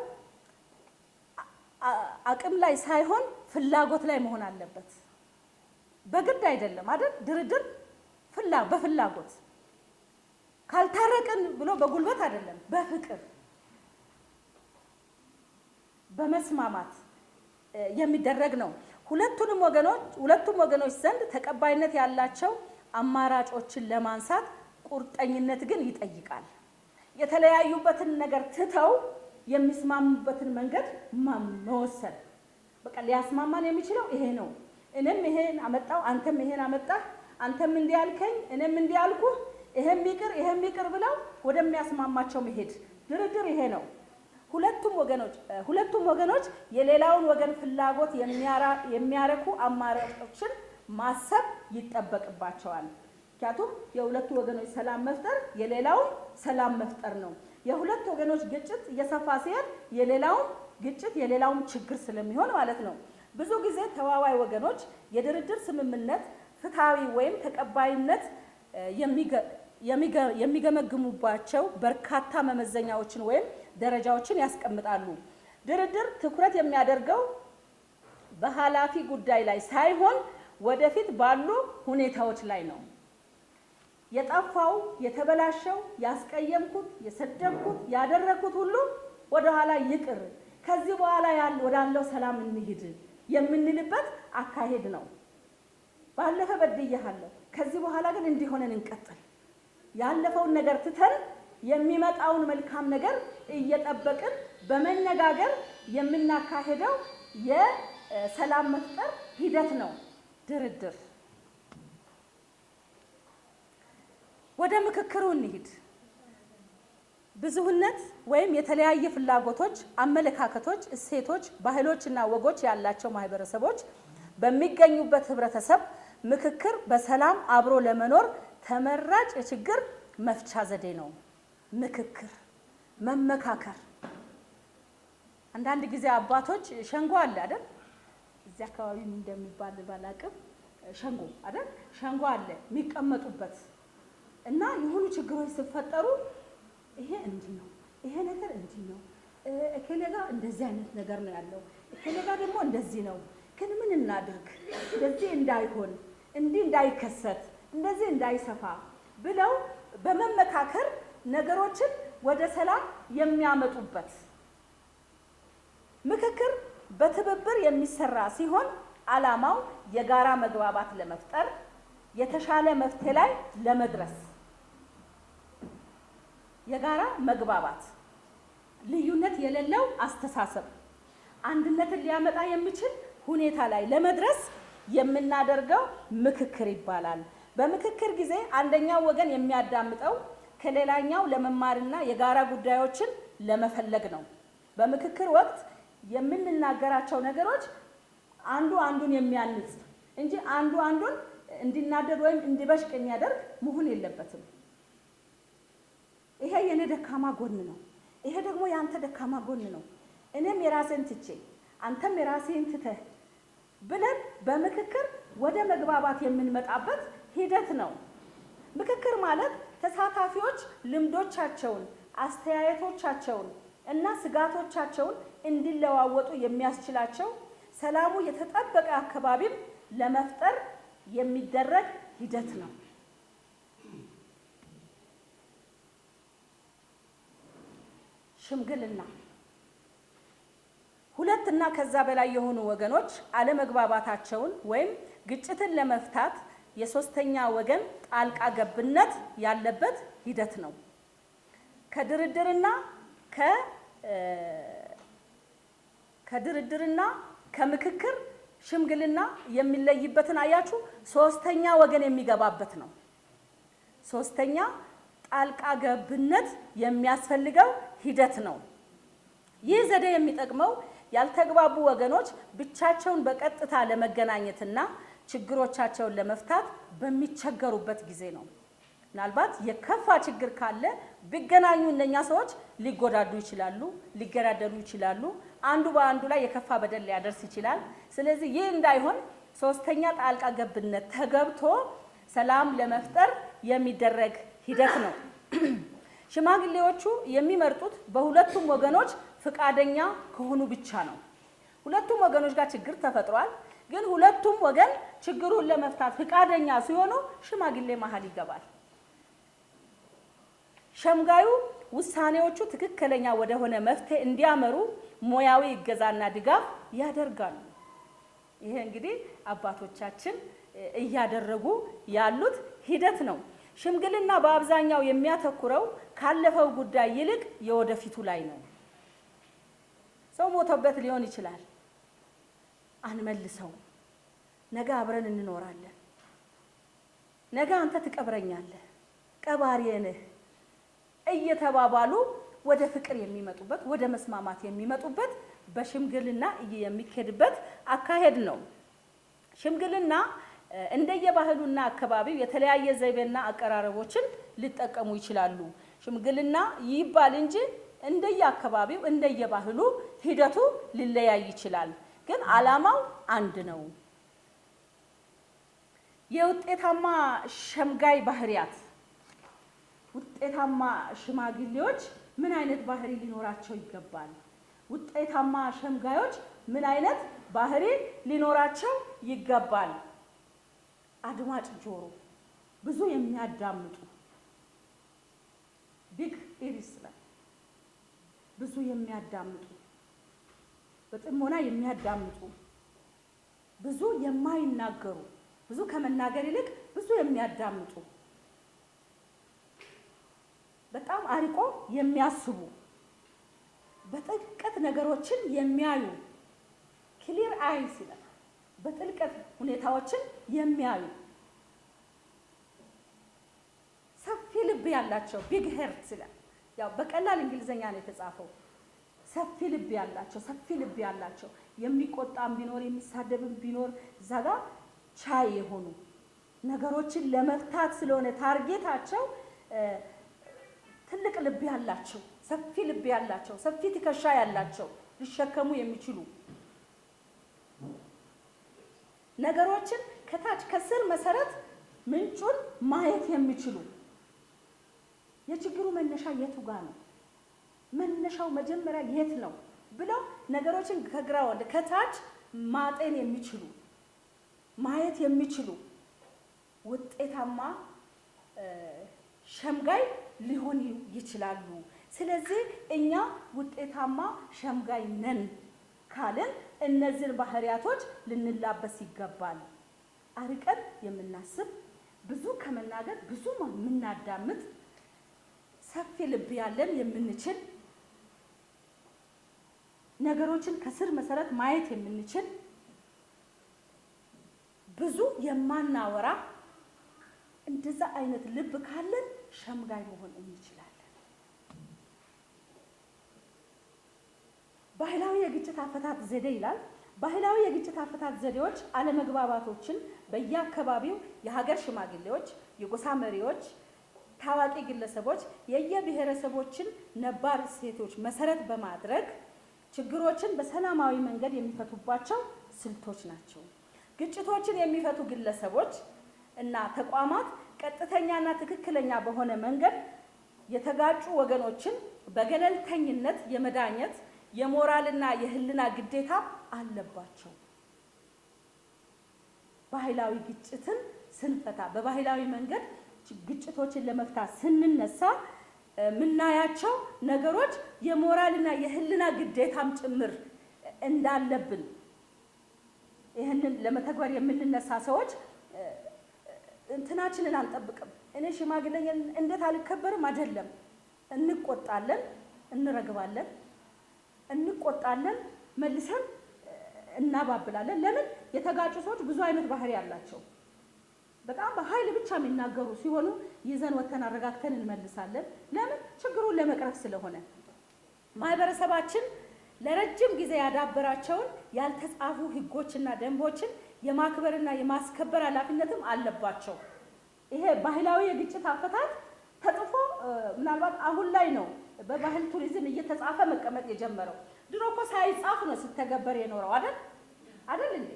አቅም ላይ ሳይሆን ፍላጎት ላይ መሆን አለበት። በግድ አይደለም አይደል? ድርድር በፍላጎት፣ ካልታረቅን ብሎ በጉልበት አይደለም፣ በፍቅር በመስማማት የሚደረግ ነው። ሁለቱም ወገኖች ዘንድ ተቀባይነት ያላቸው አማራጮችን ለማንሳት ቁርጠኝነት ግን ይጠይቃል። የተለያዩበትን ነገር ትተው የሚስማሙበትን መንገድ መወሰን። በቃ ሊያስማማን የሚችለው ይሄ ነው። እኔም ይሄን አመጣው፣ አንተም ይሄን አመጣህ፣ አንተም እንዲህ አልከኝ፣ እኔም እንዲህ አልኩህ፣ ይሄም ይቅር ይሄም ይቅር ብለው ወደሚያስማማቸው መሄድ፣ ድርድር ይሄ ነው። ሁለቱም ወገኖች የሌላውን ወገን ፍላጎት የሚያረኩ አማራጮችን ማሰብ ይጠበቅባቸዋል። ምክንያቱም የሁለቱ ወገኖች ሰላም መፍጠር የሌላውን ሰላም መፍጠር ነው። የሁለቱ ወገኖች ግጭት እየሰፋ ሲሄድ የሌላውን ግጭት የሌላውን ችግር ስለሚሆን ማለት ነው። ብዙ ጊዜ ተዋዋይ ወገኖች የድርድር ስምምነት ፍትሐዊ ወይም ተቀባይነት የሚገመግሙባቸው በርካታ መመዘኛዎችን ወይም ደረጃዎችን ያስቀምጣሉ። ድርድር ትኩረት የሚያደርገው በኃላፊ ጉዳይ ላይ ሳይሆን ወደፊት ባሉ ሁኔታዎች ላይ ነው። የጠፋው፣ የተበላሸው፣ ያስቀየምኩት፣ የሰደብኩት፣ ያደረግኩት ሁሉ ወደኋላ ይቅር፣ ከዚህ በኋላ ወዳለው ሰላም እንሂድ የምንልበት አካሄድ ነው። ባለፈ በድዬሃለሁ፣ ከዚህ በኋላ ግን እንዲሆነን እንቀጥል። ያለፈውን ነገር ትተን የሚመጣውን መልካም ነገር እየጠበቅን በመነጋገር የምናካሄደው የሰላም መፍጠር ሂደት ነው ድርድር። ወደ ምክክሩ እንሂድ። ብዙህነት ወይም የተለያየ ፍላጎቶች፣ አመለካከቶች፣ እሴቶች፣ ባህሎች እና ወጎች ያላቸው ማህበረሰቦች በሚገኙበት ህብረተሰብ ምክክር በሰላም አብሮ ለመኖር ተመራጭ የችግር መፍቻ ዘዴ ነው። ምክክር፣ መመካከር። አንዳንድ ጊዜ አባቶች ሸንጎ አለ አይደል? እዚህ አካባቢ ምን እንደሚባል ባላቅም ሸንጎ አይደል? ሸንጎ አለ የሚቀመጡበት እና የሆኑ ችግሮች ሲፈጠሩ ይሄ እንዲህ ነው፣ ይሄ ነገር እንዲህ ነው፣ እከሌ ጋር እንደዚህ አይነት ነገር ነው ያለው፣ እከሌ ጋር ደግሞ እንደዚህ ነው። ግን ምን እናድርግ እንደዚህ እንዳይሆን፣ እንዲህ እንዳይከሰት፣ እንደዚህ እንዳይሰፋ ብለው በመመካከር ነገሮችን ወደ ሰላም የሚያመጡበት። ምክክር በትብብር የሚሰራ ሲሆን ዓላማው የጋራ መግባባት ለመፍጠር፣ የተሻለ መፍትሄ ላይ ለመድረስ፣ የጋራ መግባባት፣ ልዩነት የሌለው አስተሳሰብ፣ አንድነትን ሊያመጣ የሚችል ሁኔታ ላይ ለመድረስ የምናደርገው ምክክር ይባላል። በምክክር ጊዜ አንደኛው ወገን የሚያዳምጠው ከሌላኛው ለመማርና የጋራ ጉዳዮችን ለመፈለግ ነው። በምክክር ወቅት የምንናገራቸው ነገሮች አንዱ አንዱን የሚያንጽ እንጂ አንዱ አንዱን እንዲናደድ ወይም እንዲበሽቅ የሚያደርግ መሆን የለበትም። ይሄ የኔ ደካማ ጎን ነው፣ ይሄ ደግሞ የአንተ ደካማ ጎን ነው፣ እኔም የራሴን ትቼ አንተም የራሴን ትተህ ብለን በምክክር ወደ መግባባት የምንመጣበት ሂደት ነው። ምክክር ማለት ተሳታፊዎች ልምዶቻቸውን፣ አስተያየቶቻቸውን እና ስጋቶቻቸውን እንዲለዋወጡ የሚያስችላቸው ሰላሙ የተጠበቀ አካባቢም ለመፍጠር የሚደረግ ሂደት ነው። ሽምግልና ሁለት እና ከዛ በላይ የሆኑ ወገኖች አለመግባባታቸውን ወይም ግጭትን ለመፍታት የሶስተኛ ወገን ጣልቃ ገብነት ያለበት ሂደት ነው። ከድርድርና ከምክክር ሽምግልና የሚለይበትን አያችሁ፣ ሶስተኛ ወገን የሚገባበት ነው። ሶስተኛ ጣልቃ ገብነት የሚያስፈልገው ሂደት ነው። ይህ ዘዴ የሚጠቅመው ያልተግባቡ ወገኖች ብቻቸውን በቀጥታ ለመገናኘትና ችግሮቻቸውን ለመፍታት በሚቸገሩበት ጊዜ ነው። ምናልባት የከፋ ችግር ካለ ቢገናኙ እነኛ ሰዎች ሊጎዳዱ ይችላሉ፣ ሊገዳደሉ ይችላሉ። አንዱ በአንዱ ላይ የከፋ በደል ሊያደርስ ይችላል። ስለዚህ ይህ እንዳይሆን ሶስተኛ ጣልቃ ገብነት ተገብቶ ሰላም ለመፍጠር የሚደረግ ሂደት ነው። ሽማግሌዎቹ የሚመርጡት በሁለቱም ወገኖች ፍቃደኛ ከሆኑ ብቻ ነው። ሁለቱም ወገኖች ጋር ችግር ተፈጥሯል፣ ግን ሁለቱም ወገን ችግሩን ለመፍታት ፍቃደኛ ሲሆኑ ሽማግሌ መሀል ይገባል። ሸምጋዩ ውሳኔዎቹ ትክክለኛ ወደሆነ መፍትሄ እንዲያመሩ ሙያዊ እገዛና ድጋፍ ያደርጋሉ። ይሄ እንግዲህ አባቶቻችን እያደረጉ ያሉት ሂደት ነው። ሽምግልና በአብዛኛው የሚያተኩረው ካለፈው ጉዳይ ይልቅ የወደፊቱ ላይ ነው። ሰው ሞቶበት ሊሆን ይችላል። አንመልሰው፣ ነገ አብረን እንኖራለን፣ ነገ አንተ ትቀብረኛለህ፣ ቀባሪዬ ነህ እየተባባሉ ወደ ፍቅር የሚመጡበት ወደ መስማማት የሚመጡበት በሽምግልና የሚኬድበት አካሄድ ነው። ሽምግልና እንደየባህሉና አካባቢው የተለያየ ዘይቤና አቀራረቦችን ሊጠቀሙ ይችላሉ። ሽምግልና ይባል እንጂ እንደየአካባቢው እንደየባህሉ ሂደቱ ሊለያይ ይችላል። ግን ዓላማው አንድ ነው። የውጤታማ ሸምጋይ ባህሪያት፣ ውጤታማ ሽማግሌዎች ምን አይነት ባህሪ ሊኖራቸው ይገባል? ውጤታማ ሸምጋዮች ምን አይነት ባህሪ ሊኖራቸው ይገባል? አድማጭ ጆሮ፣ ብዙ የሚያዳምጡ big ears ላይ ብዙ የሚያዳምጡ፣ በጥሞና የሚያዳምጡ፣ ብዙ የማይናገሩ፣ ብዙ ከመናገር ይልቅ ብዙ የሚያዳምጡ፣ በጣም አርቆ የሚያስቡ፣ በጥልቀት ነገሮችን የሚያዩ clear eyes ይላል። በጥልቀት ሁኔታዎችን የሚያዩ፣ ሰፊ ልብ ያላቸው big heart ይላል። ያው በቀላል እንግሊዘኛ ነው የተጻፈው። ሰፊ ልብ ያላቸው፣ ሰፊ ልብ ያላቸው የሚቆጣም ቢኖር የሚሳደብም ቢኖር እዛ ጋር ቻይ የሆኑ ነገሮችን ለመፍታት ስለሆነ target ኣቸው ትልቅ ልብ ያላቸው፣ ሰፊ ልብ ያላቸው፣ ሰፊ ትከሻ ያላቸው፣ ሊሸከሙ የሚችሉ፣ ነገሮችን ከታች ከስር መሰረት ምንጩን ማየት የሚችሉ፣ የችግሩ መነሻ የቱ ጋር ነው፣ መነሻው መጀመሪያ የት ነው ብለው ነገሮችን ከ ground ከታች ማጤን የሚችሉ፣ ማየት የሚችሉ ውጤታማ ሸምጋይ ሊሆን ይችላሉ። ስለዚህ እኛ ውጤታማ ሸምጋይ ነን ካልን እነዚህን ባህሪያቶች ልንላበስ ይገባል። አርቀን የምናስብ፣ ብዙ ከመናገር ብዙ የምናዳምጥ፣ ሰፊ ልብ ያለን የምንችል፣ ነገሮችን ከስር መሰረት ማየት የምንችል፣ ብዙ የማናወራ፣ እንደዛ አይነት ልብ ካለን ሸምጋይ መሆን እንችላለን። ባህላዊ የግጭት አፈታት ዘዴ ይላል። ባህላዊ የግጭት አፈታት ዘዴዎች አለመግባባቶችን በየአካባቢው የሀገር ሽማግሌዎች፣ የጎሳ መሪዎች፣ ታዋቂ ግለሰቦች የየብሔረሰቦችን ነባር እሴቶች መሰረት በማድረግ ችግሮችን በሰላማዊ መንገድ የሚፈቱባቸው ስልቶች ናቸው። ግጭቶችን የሚፈቱ ግለሰቦች እና ተቋማት ቀጥተኛና ትክክለኛ በሆነ መንገድ የተጋጩ ወገኖችን በገለልተኝነት የመዳኘት የሞራልና የሕሊና ግዴታ አለባቸው። ባህላዊ ግጭትን ስንፈታ፣ በባህላዊ መንገድ ግጭቶችን ለመፍታት ስንነሳ የምናያቸው ነገሮች የሞራልና የሕሊና ግዴታም ጭምር እንዳለብን፣ ይህንን ለመተግበር የምንነሳ ሰዎች እንትናችንን አንጠብቅም። እኔ ሽማግሌ እንዴት አልከበርም አይደለም። እንቆጣለን፣ እንረግባለን፣ እንቆጣለን፣ መልሰን እናባብላለን። ለምን? የተጋጩ ሰዎች ብዙ አይነት ባህሪ ያላቸው፣ በጣም በኃይል ብቻ የሚናገሩ ሲሆኑ ይዘን ወተን አረጋግተን እንመልሳለን። ለምን? ችግሩን ለመቅረፍ ስለሆነ። ማህበረሰባችን ለረጅም ጊዜ ያዳበራቸውን ያልተጻፉ ሕጎችና ደንቦችን የማክበርና የማስከበር ኃላፊነትም አለባቸው። ይሄ ባህላዊ የግጭት አፈታት ተጽፎ ምናልባት አሁን ላይ ነው በባህል ቱሪዝም እየተጻፈ መቀመጥ የጀመረው። ድሮ እኮ ሳይጻፍ ነው ሲተገበር የኖረው፣ አይደል? አይደል እንዴ?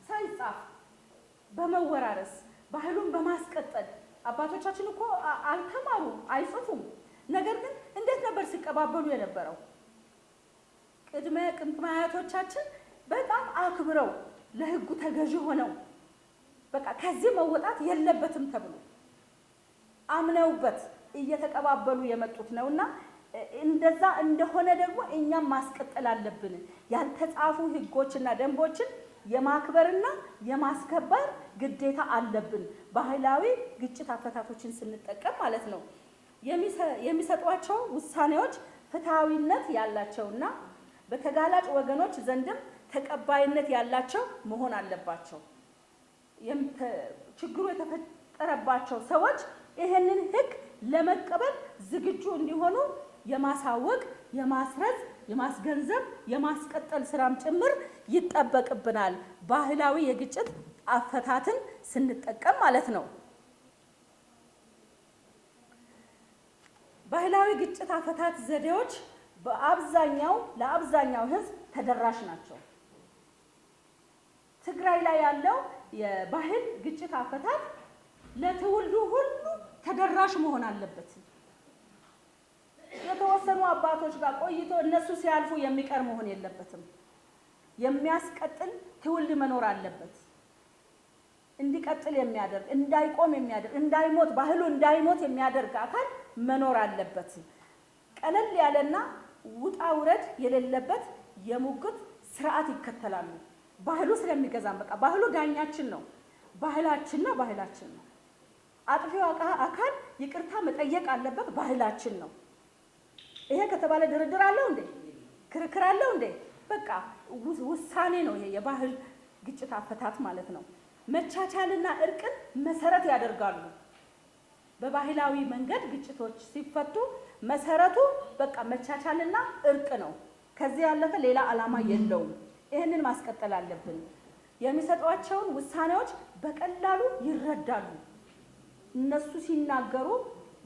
ሳይጻፍ በመወራረስ፣ ባህሉን በማስቀጠል። አባቶቻችን እኮ አልተማሩም፣ አይጽፉም። ነገር ግን እንዴት ነበር ሲቀባበሉ የነበረው? ቅድመ ቅድመ አያቶቻችን በጣም አክብረው፣ ለህጉ ተገዢ ሆነው፣ በቃ ከዚህ መወጣት የለበትም ተብሎ አምነውበት እየተቀባበሉ የመጡት ነውና እንደዛ እንደሆነ ደግሞ እኛም ማስቀጠል አለብን። ያልተጻፉ ህጎችና ደንቦችን የማክበርና የማስከበር ግዴታ አለብን። ባህላዊ ግጭት አፈታቶችን ስንጠቀም ማለት ነው። የሚሰጧቸው ውሳኔዎች ፍትሐዊነት ያላቸውና በተጋላጭ ወገኖች ዘንድም ተቀባይነት ያላቸው መሆን አለባቸው። ችግሩ የተፈጠረባቸው ሰዎች ይህንን ህግ ለመቀበል ዝግጁ እንዲሆኑ የማሳወቅ፣ የማስረጽ፣ የማስገንዘብ፣ የማስቀጠል ስራም ጭምር ይጠበቅብናል። ባህላዊ የግጭት አፈታትን ስንጠቀም ማለት ነው። ባህላዊ ግጭት አፈታት ዘዴዎች በአብዛኛው ለአብዛኛው ህዝብ ተደራሽ ናቸው። ትግራይ ላይ ያለው የባህል ግጭት አፈታት ለትውልዱ ሁሉ ተደራሽ መሆን አለበት። የተወሰኑ አባቶች ጋር ቆይቶ እነሱ ሲያልፉ የሚቀር መሆን የለበትም። የሚያስቀጥል ትውልድ መኖር አለበት። እንዲቀጥል የሚያደርግ፣ እንዳይቆም የሚያደርግ፣ እንዳይሞት፣ ባህሉ እንዳይሞት የሚያደርግ አካል መኖር አለበት። ቀለል ያለና ውጣ ውረድ የሌለበት የሙግት ስርዓት ይከተላሉ። ባህሉ ስለሚገዛም በቃ ባህሉ ዳኛችን ነው፣ ባህላችን ነው፣ ባህላችን ነው። አጥፊው አካል ይቅርታ መጠየቅ አለበት፣ ባህላችን ነው። ይሄ ከተባለ ድርድር አለው እንዴ? ክርክር አለው እንዴ? በቃ ውሳኔ ነው ይሄ የባህል ግጭት አፈታት ማለት ነው። መቻቻልና እርቅን መሰረት ያደርጋሉ። በባህላዊ መንገድ ግጭቶች ሲፈቱ መሰረቱ በቃ መቻቻልና እርቅ ነው። ከዚህ ያለፈ ሌላ ዓላማ የለውም። ይህንን ማስቀጠል አለብን። የሚሰጧቸውን ውሳኔዎች በቀላሉ ይረዳሉ። እነሱ ሲናገሩ፣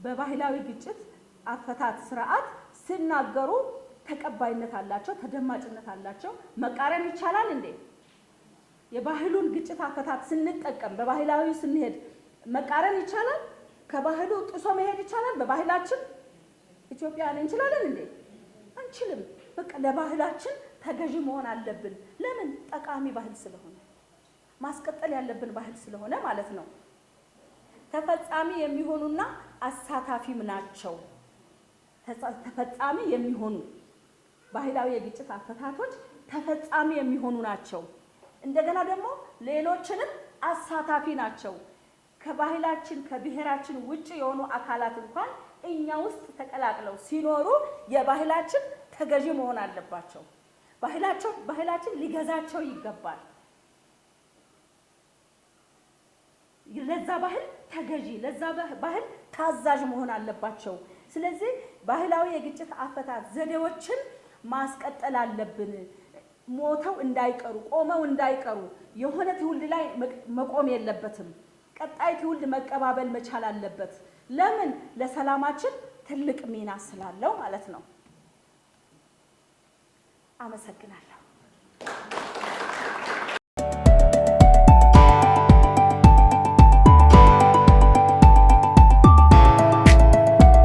በባህላዊ ግጭት አፈታት ስርዓት ሲናገሩ ተቀባይነት አላቸው፣ ተደማጭነት አላቸው። መቃረን ይቻላል እንዴ? የባህሉን ግጭት አፈታት ስንጠቀም፣ በባህላዊ ስንሄድ መቃረን ይቻላል? ከባህሉ ጥሶ መሄድ ይቻላል? በባህላችን ኢትዮጵያን እንችላለን እንዴ? አንችልም። በቃ ለባህላችን ተገዢ መሆን አለብን። ለምን? ጠቃሚ ባህል ስለሆነ፣ ማስቀጠል ያለብን ባህል ስለሆነ ማለት ነው። ተፈጻሚ የሚሆኑና አሳታፊም ናቸው። ተፈጻሚ የሚሆኑ፣ ባህላዊ የግጭት አፈታቶች ተፈጻሚ የሚሆኑ ናቸው። እንደገና ደግሞ ሌሎችንም አሳታፊ ናቸው። ከባህላችን ከብሔራችን ውጭ የሆኑ አካላት እንኳን እኛ ውስጥ ተቀላቅለው ሲኖሩ የባህላችን ተገዢ መሆን አለባቸው። ባህላቸው ባህላችን ሊገዛቸው ይገባል። ለዛ ባህል ተገዢ፣ ለዛ ባህል ታዛዥ መሆን አለባቸው። ስለዚህ ባህላዊ የግጭት አፈታት ዘዴዎችን ማስቀጠል አለብን። ሞተው እንዳይቀሩ፣ ቆመው እንዳይቀሩ፣ የሆነ ትውልድ ላይ መቆም የለበትም። ቀጣይ ትውልድ መቀባበል መቻል አለበት። ለምን? ለሰላማችን ትልቅ ሚና ስላለው ማለት ነው። አመሰግናለሁ።